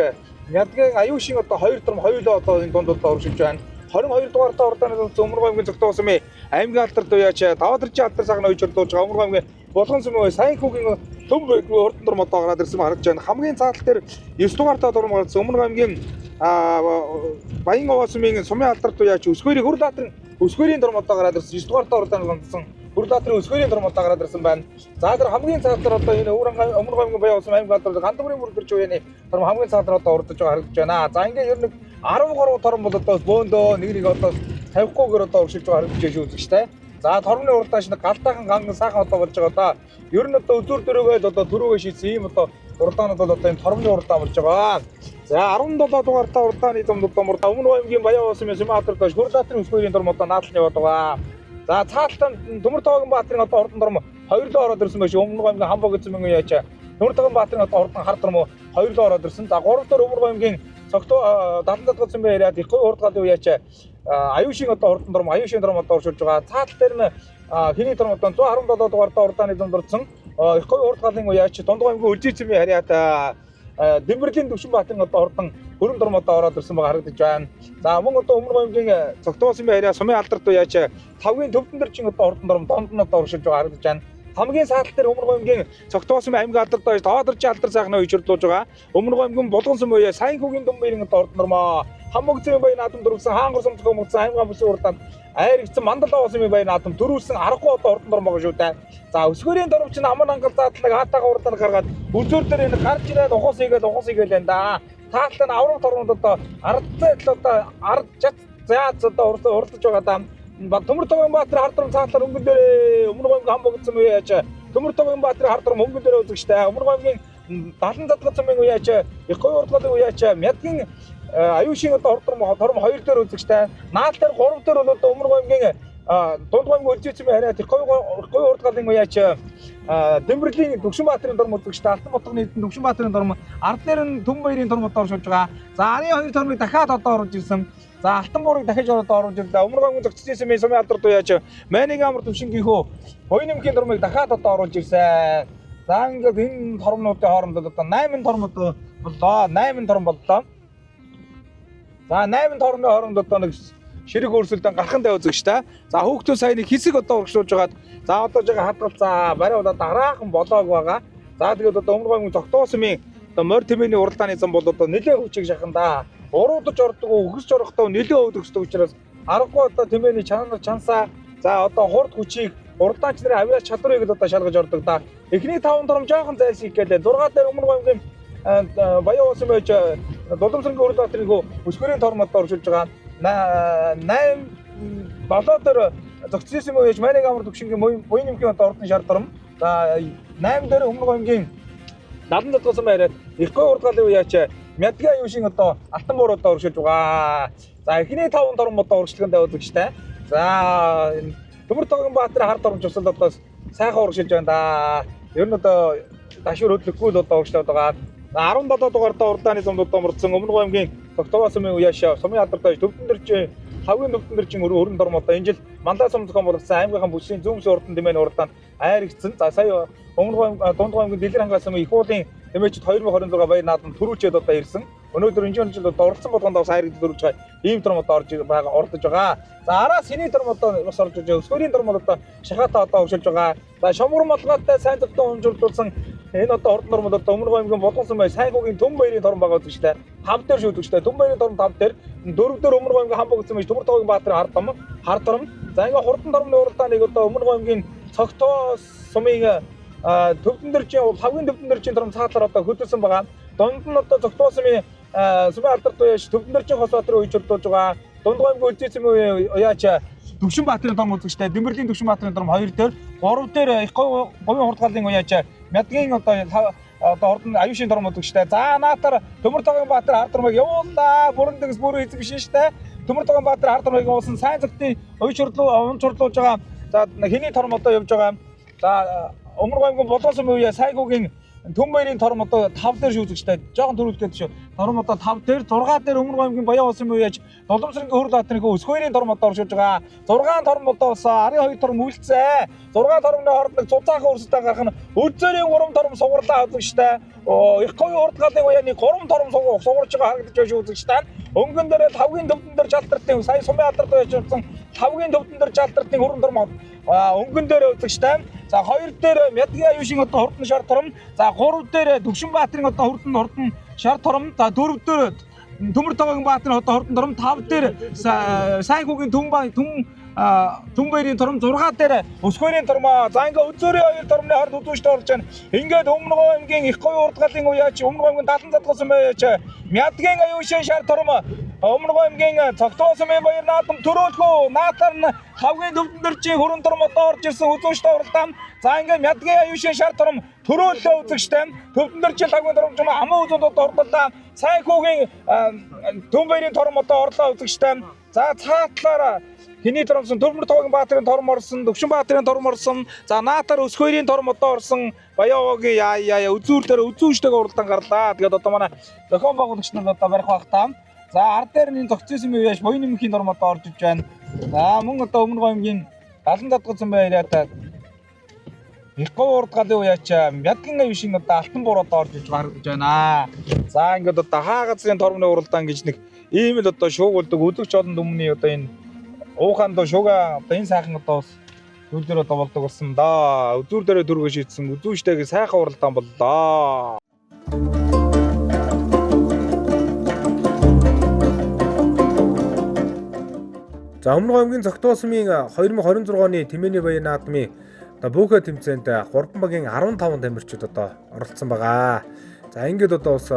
G: Мядгийн аюушин одоо 2 дорм хоёулаа одоо энэ дунд одоо оршиж байна. 22 дугаартаа уралдааны зурсан Өмнө аймгийн Цогтуусан сумын аймгийн алдар дуяач Давадарчийн алдар сайхан уйжруулж байгаа. Өмнө аймгийн Булган сумын сайн хүүгийн Төв хурдан дурм одоо гараад ирсэн харагдаж байна. Хамгийн цаатал дээр 9 дугаартай дурм гарсан. Өмнө аймгийн Баян овоо сумын сумын алдарт уяач өсгөрийг Хөрөлдатрын өсгөрийн дурм одоо гараад ирсэн. 9 дугаартай урдаан гомдсон. Хөрөлдатрын өсгөрийн дурм одоо гараад ирсэн байна. За тэр хамгийн цаатал одоо энэ Өмнө аймгийн Баян овоо аймгийн алдар Гандамрын бүрдэрч уяаны дурм хамгийн цаатал одоо урдж байгаа харагдаж байна. За ингээ ер нь 13 торон бол одоо бөөндөө нэг нэг одоо тавихгүйгээр одоо уршилж байгаа харагдаж байна шүү үзэгчтэй. За тормны уралдаан шинэ галтайхан ганган сайхан одоо болж байгаа да. Ер нь одоо өдөр дөрөвөө л одоо төрөөгөө шийдсэн ийм одоо уралдаанууд бол одоо энэ тормны уралдаан болж байгаа. За 17 дугаартай уралдааны зам одоо мурда Өмнө аймгийн Баян овоо сумын Сүмэн алдар доош Хөрөлдатрын өсгөрийн дурм одоо наадал яваад байгаа. За цаалтан Төмөр тоогон Баатрын одоо хурдан дурм хоёр лөө ороод ирсэн байж Өмнө аймгийн Хамбог гэсэн мөнгө яаж Төмөр тоогон Баатрын одоо хурдан хар дурм хоёр лөө ороод ирсэн. За 3 дахь Өмнө аймгийн Цогтоо 70 татгацсан бай яриад ихгүй хурдгаалын үеач аюушийн одоо хурдан дурм аюушийн дурм одоо уршилж байгаа. Цаатал дээр нь хиний дурм одоо 117 дугаартай урдааны зам дурдсан. Ихгүй хурдгаалын үеач Дундгой аймгийн Үлзий цэмийн хариат Дэмбэрлийн Төвшинбаатарын одоо хурдан хөрөн дурм одоо ороод ирсэн байгаа харагдаж байна. За мөн одоо Өмнө аймгийн Цогтоо сумын хариа сумын алдарт үеач тавгийн төвдөн дэрчин одоо хурдан дурм донд нь одоо уршилж байгаа харагдаж байна. Хамгийн саатал дээр Өмнө аймгийн Цогтоо сумын аймгийн алдар доош тоодорч алдар сайхнаа үечлүүлж байгаа. Өмнө аймгийн Булган сум үе сайн хүүгийн дүн баярын одоо хурдан дурмаа. Хамаг зэмийн баяр наадам дөрвсөн хаангар сум зохион мөрдсөн аймгаан бүсийн урдаанд айрэгдсэн мандал овоо сумын баяр наадам дөрвсөн аргагүй одоо хурдан дурм байгаа шүү дээ. За өсгөрийн дурм чинь аман ангал заадлаг хаатаага урдаан гаргаад үзүүр дээр энэ гарч ирээд ухаас игээл энэ да. Таалтан авраг торгонд одоо ардцаа л одоо ард жат заац одоо урдж байгаа даа. Төмөр тогон Баатар хар дурм цаатлаар өнгөн дээр Өмнө аймгийн Хамбог гэсэн үе яаж Төмөр тогон Баатар хар дурм өнгөн дээр үзэгчтэй. Өмнө аймгийн 70 задгацсан мэн үе яаж их гой урдгалын үе яаж Мядгийн аюушийн одоо хурд дурм 2 дээр үзэгчтэй. Наал дээр 3 дээр бол одоо Өмнө аймгийн Дунд аймгийн Үлзий цэмийн хариат их гой урдгалын үе яаж Дэмбэрлийн Төвшинбаатарын дурм үзэгчтэй. Алтан ботгоны эдэн Төвшинбаатарын дурм ард дээр нь Түн баярын дурм одоо оршуулж байгаа. За арын хоёр тормыг дахиад одоо оруулж ирсэн. За алтан буурыг дахиж ороод оруулж ирлээ. Өмнө аймгийн зөгцсөн сумын сумын алдар дуяач Майныг амар төвшингийнхөө буян нэмхийн дурмыг дахиад одоо оруулж ирсэн. За ингээд энэ тормнуудын хооронд одоо 8 торм одоо боллоо. 8 торм боллоо. За 8 тормын хооронд одоо нэг ширэг өөрсөлдөн гархан тавь үзэгч та. За хүүхдүүд сая нэг хэсэг одоо урагшуулж байгаад за одоо жоо хадгалцаа барай удаа дараахан болоог байгаа. За тэгээд одоо Өмнө аймгийн Цогтоо сумын одоо морь тэмээний уралдааны зам бол одоо нэлээд хүчийг шахан да. Уруудаж ордог, өгсөж орохдоо нэлээд өвдөгсдөг учраас аргагүй одоо тэмээний чанар чансаа за одоо хурд хүчийг уралдаанч нарын авиас чадварыг л одоо шалгаж ордог да. Эхний 5 торм жоохон зайлсхийх гэлээ. 6 дээр Өмнө аймгийн Баян уусан байж Дуламсрангийн Хөрөлбаатарын хөө өсгөрийн торм одоо оршуулж байгаа. 8 7 дээр зөгцсөн юм уу Майныг амар төвшингийн буян нэмхийн одоо ордон шар торм. За 8 дээр Өмнө аймгийн 70 татгасан байраад их гой урдгалын үеач Мядгийн аюушийн одоо алтан буур одоо урагшилж байгаа. За эхний 5 торм одоо урагшлахын тавь үзэгчтэй. За Төмөр тогон Баатар хар тормч усал одоо сайхан урагшилж байна да. Ер нь одоо дашуур хөдлөхгүй л одоо урагшлаад байгаа. 17 дугаартай уралдааны замд одоо мөрдсөн Өмнө аймгийн Цогтоо сумын үеаш сумын алдар доош төвдөн дэрчин хавгийн төвдөн дэрчин өрөн дорм одоо энэ жил Мандаа сум зохион болгосон аймгийнхаа бүсийн зүүмс урдан тэмээний уралдаанд айрэгдсэн. За сая Өмнө Дунд аймгийн Дэлгэр хангай сумын их уулын тэмээчд 2026 баяр наадам түрүүчээд одоо ирсэн. Өнөөдөр энэ жил одоо оролцсон болгонд бас хайрагдаж дөрвж байгаа ийм дурм одоо орж байгаа оролдож байгаа. За араас хэний дурм одоо бас орж иж байгаа. Өсгөрийн дурм бол одоо шахаатаа одоо өвшилж байгаа. За шомгор молгоотой сайн зөвтөн унжуулсан энэ одоо ордон дурм бол одоо Өмнө аймгийн Булгансан бай сайгуугийн Түн баярын дурм байгаа үзэгчтэй. 5 дээр шүтгчтэй. Түн баярын дурм 5 дээр 4 дээр Өмнө аймгийн Хамбог гэсэн байж Төмөр тогийн Баатар хар дурм. За ингээ хурдан дурмны уралдааныг одоо Өмнө аймгийн Цогтоо сумын төвдөн дэржин хавгийн төвдөн дэржин дурм цаатлаар одоо хөдөлсөн байгаа. Дунд нь одоо Цогтоо сумын сумын алдар дуяаш төвдөн дэржин Хосбаатар үечлүүлж байгаа. Дунд аймгийн Үлзий сумын уяач Төвшинбаатарын дурм үзэгчтэй. Дэмбэрлийн Төвшинбаатарын дурм 2 дээр 3 дээр их говийн хурдгаалын уяач Мядгийн одоо ордон аюушийн дурм үзэгчтэй. За наатар Төмөр тогийн Баатар хар дурмыг явууллаа. Бүрэн дэгс бүрэн эзэн биш штэ. Төмөр тогийн Баатар хар дурмыг явуулсан. Сайн зөвхтийн уян чурлуулж байгаа. За хэний торм одоо явж байгаа. За Өмнө аймгийн Булган сумын үе сайгуугийн Түн баярын торм одоо 5 дээр шүүзэгчтэй. Жохон төрүүлэх гээд шүү. Тором одоо 5 дээр 6 дээр Өмнө аймгийн Баян улсын үеэж Доломсрынгийн хөрөл баатарын өсгөөрийн тором одоо оршиж байгаа. 6 тором одоо болсон. Арын 2 тором үлдсэн. 6 тормны хооронд нэг цуцаахан өрсөлдөөн гарах нь Өдзөрийн 3 тором сугарлаа үзэгчтэй. Их говийн урдгалын уяаны 3 тором сугарч байгаа харагдаж байна шүү үзэгчтэй. Өнгөн дээр лавгийн төвдөн дээр жалтартын сая сумын алдарт байж болсон лавгийн төвдөн дээр жалтартын хөрөн тором өнгөн дээр үзэгчтэй. За 2 дээр Мядгийн аюушийн одоо хурдан шар тором. За 3 дээр Төвшин Баатарын одоо хурдан шар тором. За 4 дээр Төмөр тогоогийн Баатарын одоо хурдан тором. 5 дээр сайн хүүгийн түн баярын тором. 6 дээр Өсгөөрийн тормоо. За ингээ Өдзөөрийн хоёр тормны хооронд үзүүштэй болж байна. Ингээд Өмнө аймгийн их говийн урдгалын уяач Өмнө аймгийн 70 задгуулсан байж Мядгийн аюушийн шар тором Өмнө аймгийн Цогтоо сумын баяр наадам төрөөлхөө наатар нь хавгийн төвдөн дөржийн хөрөн тором одоо орж ирсэн үзүүштэй уралдаан. За ингээ Мядгийн аюушийн шар тором төрөөлөө үзэгчтэй. Төвдөн дөржийн лавгийн тором ч юм аман үзэнд одоо ордлоо. Сайн хүүгийн түн баярын тором одоо орлоо үзэгчтэй. За цаатлаараа хиний торомсон Төмөр тогоогийн Баатарын тором орсон, Төвшин Баатарын тором орсон. За наатар Өсгөөрийн тором одоо орсон. Баяаогийн яа яа үзүүр дээр үзүүштэйг уралдаан гарлаа. Тэгээд одоо манай зохион байгуулагч нар одоо барих байх та. За ард дээр нь зогцсон юм яаж буян нэмхийн тором одоо орж иж байна. За мөн одоо Өмнө аймгийн 70 задгуулсан баяраа их говь урдгалын уяач Мядгийн аюушийн одоо алтан буур одоо орж иж харагдаж байна. За ингээд одоо хаа газрын тормны уралдаан гэж нэг ийм л одоо шуугуулдаг үзэгч олон түмний одоо энэ ууханд шууга одоо энэ сайхан одоо бас зүйл дээр одоо болдог болсон да. Үзүүр дээрээ дөргөө шийдсэн үзүүштэйг сайхан уралдаан боллоо.
A: За Өмнө аймгийн Цогтуу сумын 2026 оны Тэмээний баяр наадмын одоо бөөхө тэмцээнд 3 багийн 15 тамирчид одоо оролцсон байгаа. За ингээд одоо бас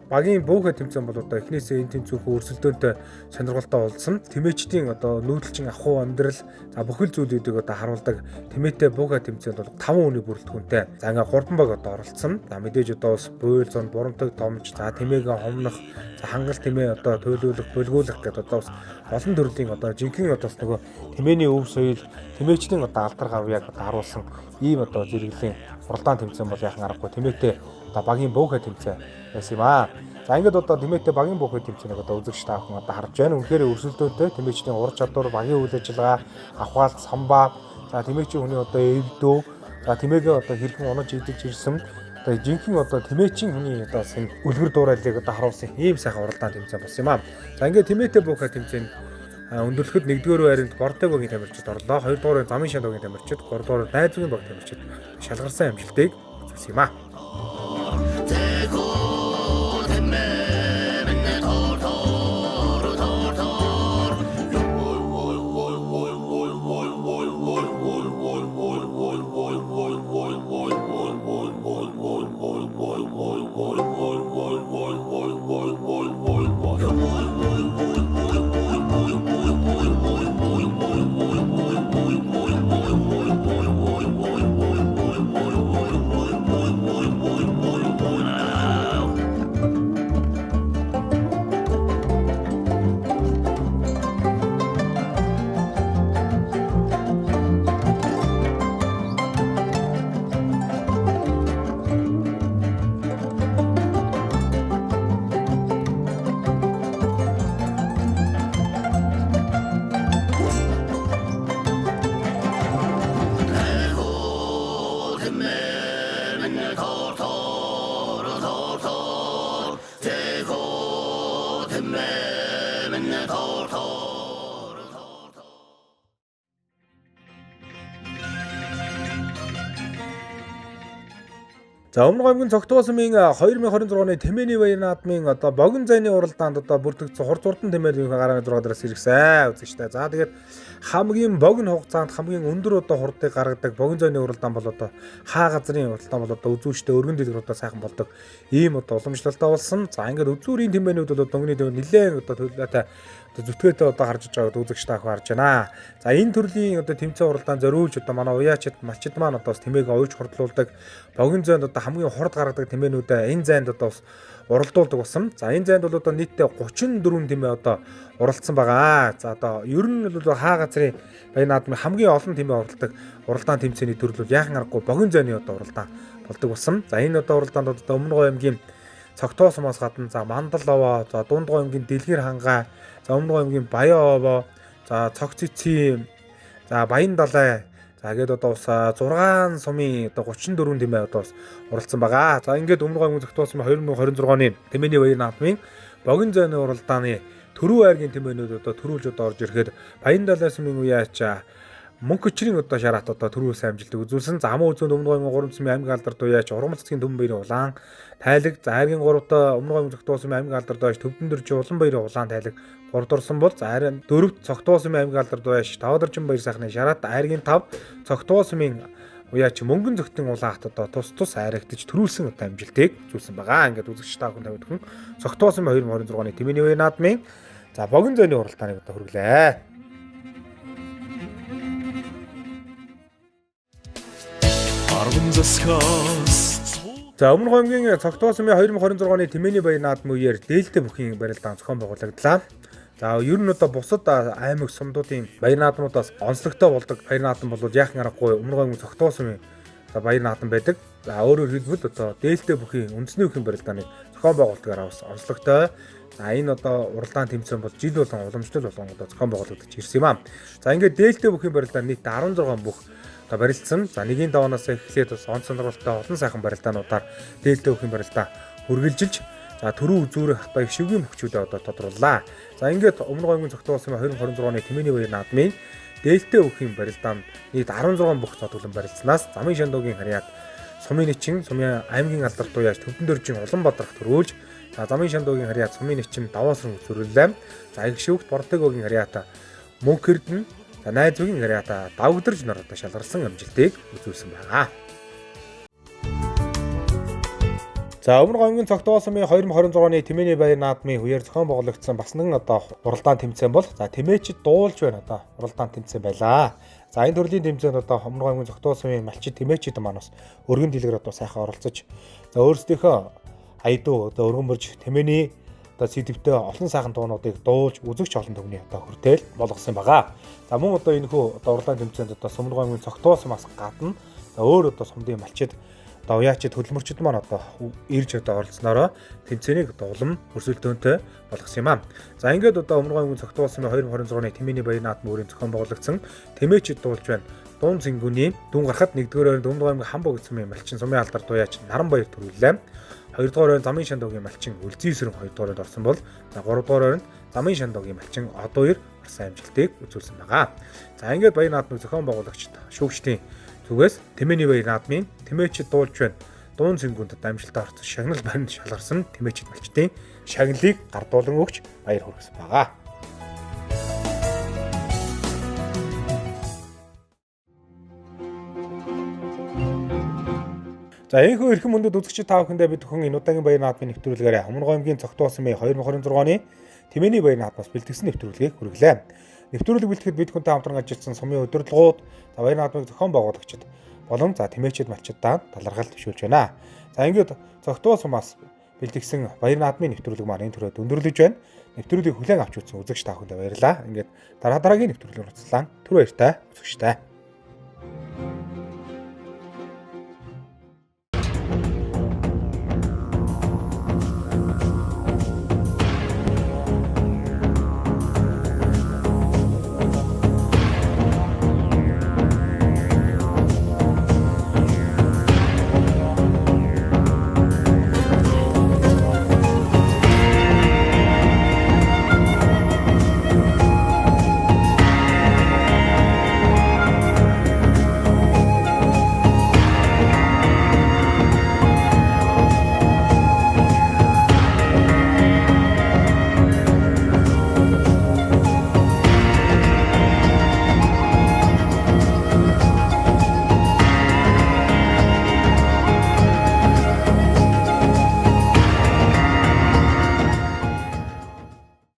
A: багийн бөөхө тэмцээн бол одоо эхнээсээ энэ тэмцээнхүү өрсөлдөөнтэй сонирхолтой болсон. Тэмээчдийн одоо нүүдэлчин ахуй амьдрал за бүхэл зүйлүүдийг одоо харуулдаг тэмээтэй бөөхө тэмцээнд бол 5 хүний бүрэлдэхүүнтэй. За ингээд 3 баг одоо оролцсон. За мэдээж одоо бас буйл зон, бурамтаг томж, за тэмээгээ хомнох, за хангал тэмээ одоо туйлуулах, булгуулах гэдэг одоо бас олон төрлийн одоо жинхэнэ одоо бас нөгөө тэмээний өв соёл, тэмээчдийн одоо алдар гавьяаг одоо харуулсан ийм одоо зэрэглэлийн уралдаан тэмцээн бол яхан аргагүй тэмээтэй одоо багийн бөөхө тэмцээн байсан юм аа. За ингээд одоо тэмээтэй багийн бөөхө тэмцээнийг одоо үзэгч та бүхэн одоо харж байна. Үнэхээр өрсөлдөөнтэй тэмээчдийн ур чадвар, багийн үйл ажиллагаа, авахаалт, самбаа, за тэмээчийн хүний одоо эвдөө, за тэмээгээ одоо хэрхэн унаж идэж ирсэн одоо жинхэнэ одоо тэмээчийн хүний одоо бас энэ үлгэр дуурайлыг одоо харуулсан ийм сайхан уралдаан тэмцээн болсон юм аа. За ингээд тэмээтэй бөөхө тэмцээнд өндөрлөхөд 1-р байранд Бордог багийн тамирчид орлоо. 2-р Замын шанд багийн тамирчид, 3-р Найзуугийн баг тамирчид шалгарсан амжилтыг үзүүлсэн юм аа. За Өмнө аймгийн Цогтуу сумын 2026 оны Тэмээний баяр наадмын одоо богино зайны уралдаанд одоо бүртгэгдсэн хурц хурдан тэмээний гарааны 6 дээрээс иргэсэн үзэгчтэй. За тэгээд хамгийн богино хугацаанд хамгийн өндөр одоо хурдыг гаргадаг богино зайны уралдаан бол одоо хаа газрын уралдаан бол одоо үзүүштэй өргөн дэлгэр одоо сайхан болдог ийм одоо уламжлалтай болсон. За ингээд үзүүрийн тэмээнүүд бол одоо өнгөний дэв нэлээд одоо төлөөтэй одоо зүтгээтэй одоо гарч иж байгааг үзэгч та бүхэн харж байна. За энэ төрлийн одоо тэмцээн уралдаан зориулж одоо манай уяачид малчид маань одоо бас тэмээг оюуч хурдлуулдаг богино зайд одоо хамгийн хурд гаргадаг тэмээнүүдээ энэ зайд одоо бас уралдуулдаг болсон. За энэ зайд бол одоо нийтдээ 34 тэмээ одоо уралдсан байгаа. За одоо ер нь бол хаа газрын баян наадмын хамгийн олон тэмээ уралдаг уралдаан тэмцээний төрөл бол яахан аргагүй богино зайны одоо уралдаан болдог болсон. За энэ одоо уралдаанд одоо Өмнө аймгийн Цогтоо сумаас гадна за Мандал овоо, за Дундгой аймгийн Дэлгэр хангай, за Өмнө аймгийн Баян овоо, за Цогц цэцгийн, за Баян далай, за гээд одоо бас 6 сумын одоо 34 тэмээ одоо бас уралдсан байгаа. За ингээд Өмнө аймгийн Цогтоо сумын 2026 оны тэмээний баяр наадмын богино зайны уралдааны Төрөв айргийн тэмээнүүд одоо төрүүлж одоо орж ирэхэд Баян далай сумын үеач Мөнх өчрийн одоо шараат одоо төрүүлсэн амжилтыг үзүүлсэн. За аман үзүүнд Өмнө аймгийн 3 сумын аймаг алдар дуяач Ургамал цэцгийн Төмөн баярын улаан тайлаг, за айргийн 3-т Өмнө аймгийн Цогтуу сумын аймаг алдар дуяач Төвдөн дөржин Улан баярын улаан тайлаг 3-д орсон бол за айрын 4-т Цогтуу сумын аймаг алдар дуяач Тавдаржин баяр сайхны шараат, айргийн 5 Цогтуу сумын уяач Мөнгөн зөгтөн улаан хат одоо тус тус айрагдаж төрүүлсэн одоо амжилтыг үзүүлсэн байгаа. Ингээд үзэгч та бүхэн тавьдхан Цогтуу сумын 2026 оны тэмээний үе наадмын за богино зайны уралдааныг одоо хүргэлээ. За Өмнө аймгийн Цогтуу сумын 2026 оны тэмээний баяр наадмын үеэр дээлтэй бүхийн барилдаан зохион байгуулагдлаа. За ер нь одоо бусад аймаг сумдуудын баяр наадмуудаас онцлогтой болдог баяр наадам бол яахан аргагүй Өмнө аймгийн Цогтуу сумын за баяр наадам байдаг. За өөрөөр хэлбэл одоо дээлтэй бүхийн үндэсний бүхийн барилдааныг зохион байгуулдгаар бас онцлогтой. За энэ одоо уралдаан тэмцээн бол жил болгон уламжлал болгон одоо зохион байгуулагдаж ирсэн юм аа. За ингээд дээлтэй бүхийн барилдаан нийт 16 бүх одоо барилцсан. За нэгийн даваанаас эхлээд бас он сонирхолтой олон сайхан барилдаануудаар дээлтэй бүхийн барилдаа үргэлжилж за төрөө үзүүрэх одоо их шивгийн мөхчүүдээ одоо тодрууллаа. За ингээд Өмнө аймгийн Цогтуу сумын 2026 оны тэмээний баяр наадмын дээлтэй бүхийн барилдаанд нийт 16 бүх цодглон барилцсанаас Замын Шандуугийн харьяат сумын нэчин сумын аймгийн алдар дуяаж Төвдөн дөржин Улаанбаатарт төрүүлж за Замын Шандуугийн харьяат сумын нэчин Даваасран үзүүрлээ. За их шивгт Бордогогийн харьяат Мөнх Эрдэнэ, за Найзвгийн харьяат Давгдарж нар одоо шалгарсан амжилтыг үзүүлсэн байгаа. За Өмнө аймгийн Цогтуу сумын 2026 оны тэмээний баяр наадмын үеэр зохион байгуулагдсан бас нэгэн одоо уралдаан тэмцээн бол за тэмээчд дуулж байна одоо уралдаан тэмцээн байлаа. За энэ төрлийн тэмцээнд одоо Өмнө аймгийн Цогтуу сумын малчид тэмээчд маань бас өргөн дэлгэр одоо сайхан оролцож за өөрсдийнхөө аядуу одоо өргөн мөрж тэмээний одоо сэдвтэй олон сайхан дуунуудыг дуулж үзэгч олон түмний одоо хүртэл болгосон байгаа. За мөн одоо энэхүү одоо уралдаан тэмцээнд одоо Өмнө аймгийн Цогтуу сумаас гадна за өөр одоо сумдын малчид одоо уяачид хөдөлмөрчд маань одоо ирж одоо оролцсноороо тэмцээнийг одоо улам өрсөлдөөнтэй болгосон юм аа. За ингээд одоо Өмнө аймгийн Цогтуу сумын 2026 оны тэмээний баяр наадмын үрийн зохион байгуулагдсан тэмээчд дуулж байна. Дуун цэнгүүний дүн гарахад 1-р ойронд Өмнө аймгийн Хамбог сумын малчин сумын алдар дуяач Наран баяр төрүүллээ. 2-р ойронд Замын Шандуугийн малчин Үлзий сүрэн 2-р ойронд орсон бол за 3-р ойронд Замын Шандуугийн малчин Одоо 2 орсон амжилтыг үзүүлсэн байгаа. За ингээд баяр наадмыг зохион байгуулагчид шүүгчдийн зүгээс тэмээний баяр наадмын тэмээчд дуулж байна. Дуун цэнгүүнд амжилттай орсон шагнал баринд шалгарсан тэмээчд малчдын шагналыг гардуулан өгч баяр хүргэсэн байгаа. За энэхүү эрхэм мөндөд үзэгчид та бүхэндээ бид бүхэн энэ удаагийн баяр наадмын нэвтрүүлгээр Өмнө аймгийн Цогтуу сумын 2026 оны тэмээний баяр наадмаас бэлтгэсэн нэвтрүүлгийг хүргэлээ. Нэвтрүүлэг бэлтгэхэд бид хүнтэй хамтран ажилласан сумын удирдлагууд, за баяр наадмыг зохион байгуулагчид болон за тэмээчид малчиддаа талархал төвшүүлж байна. За ингээд Цогтуу сумаас бэлтгэсэн баяр наадмын нэвтрүүлэг маань энэ түрээд өндөрлөж байна. Нэвтрүүлгийг хүлээн авч үзсэн үзэгч та бүхэндээ баярлалаа. Ингээд дараа дараагийн нэвтрүүлгээр уулзлаа. Түр баяртай үзэгчтэй.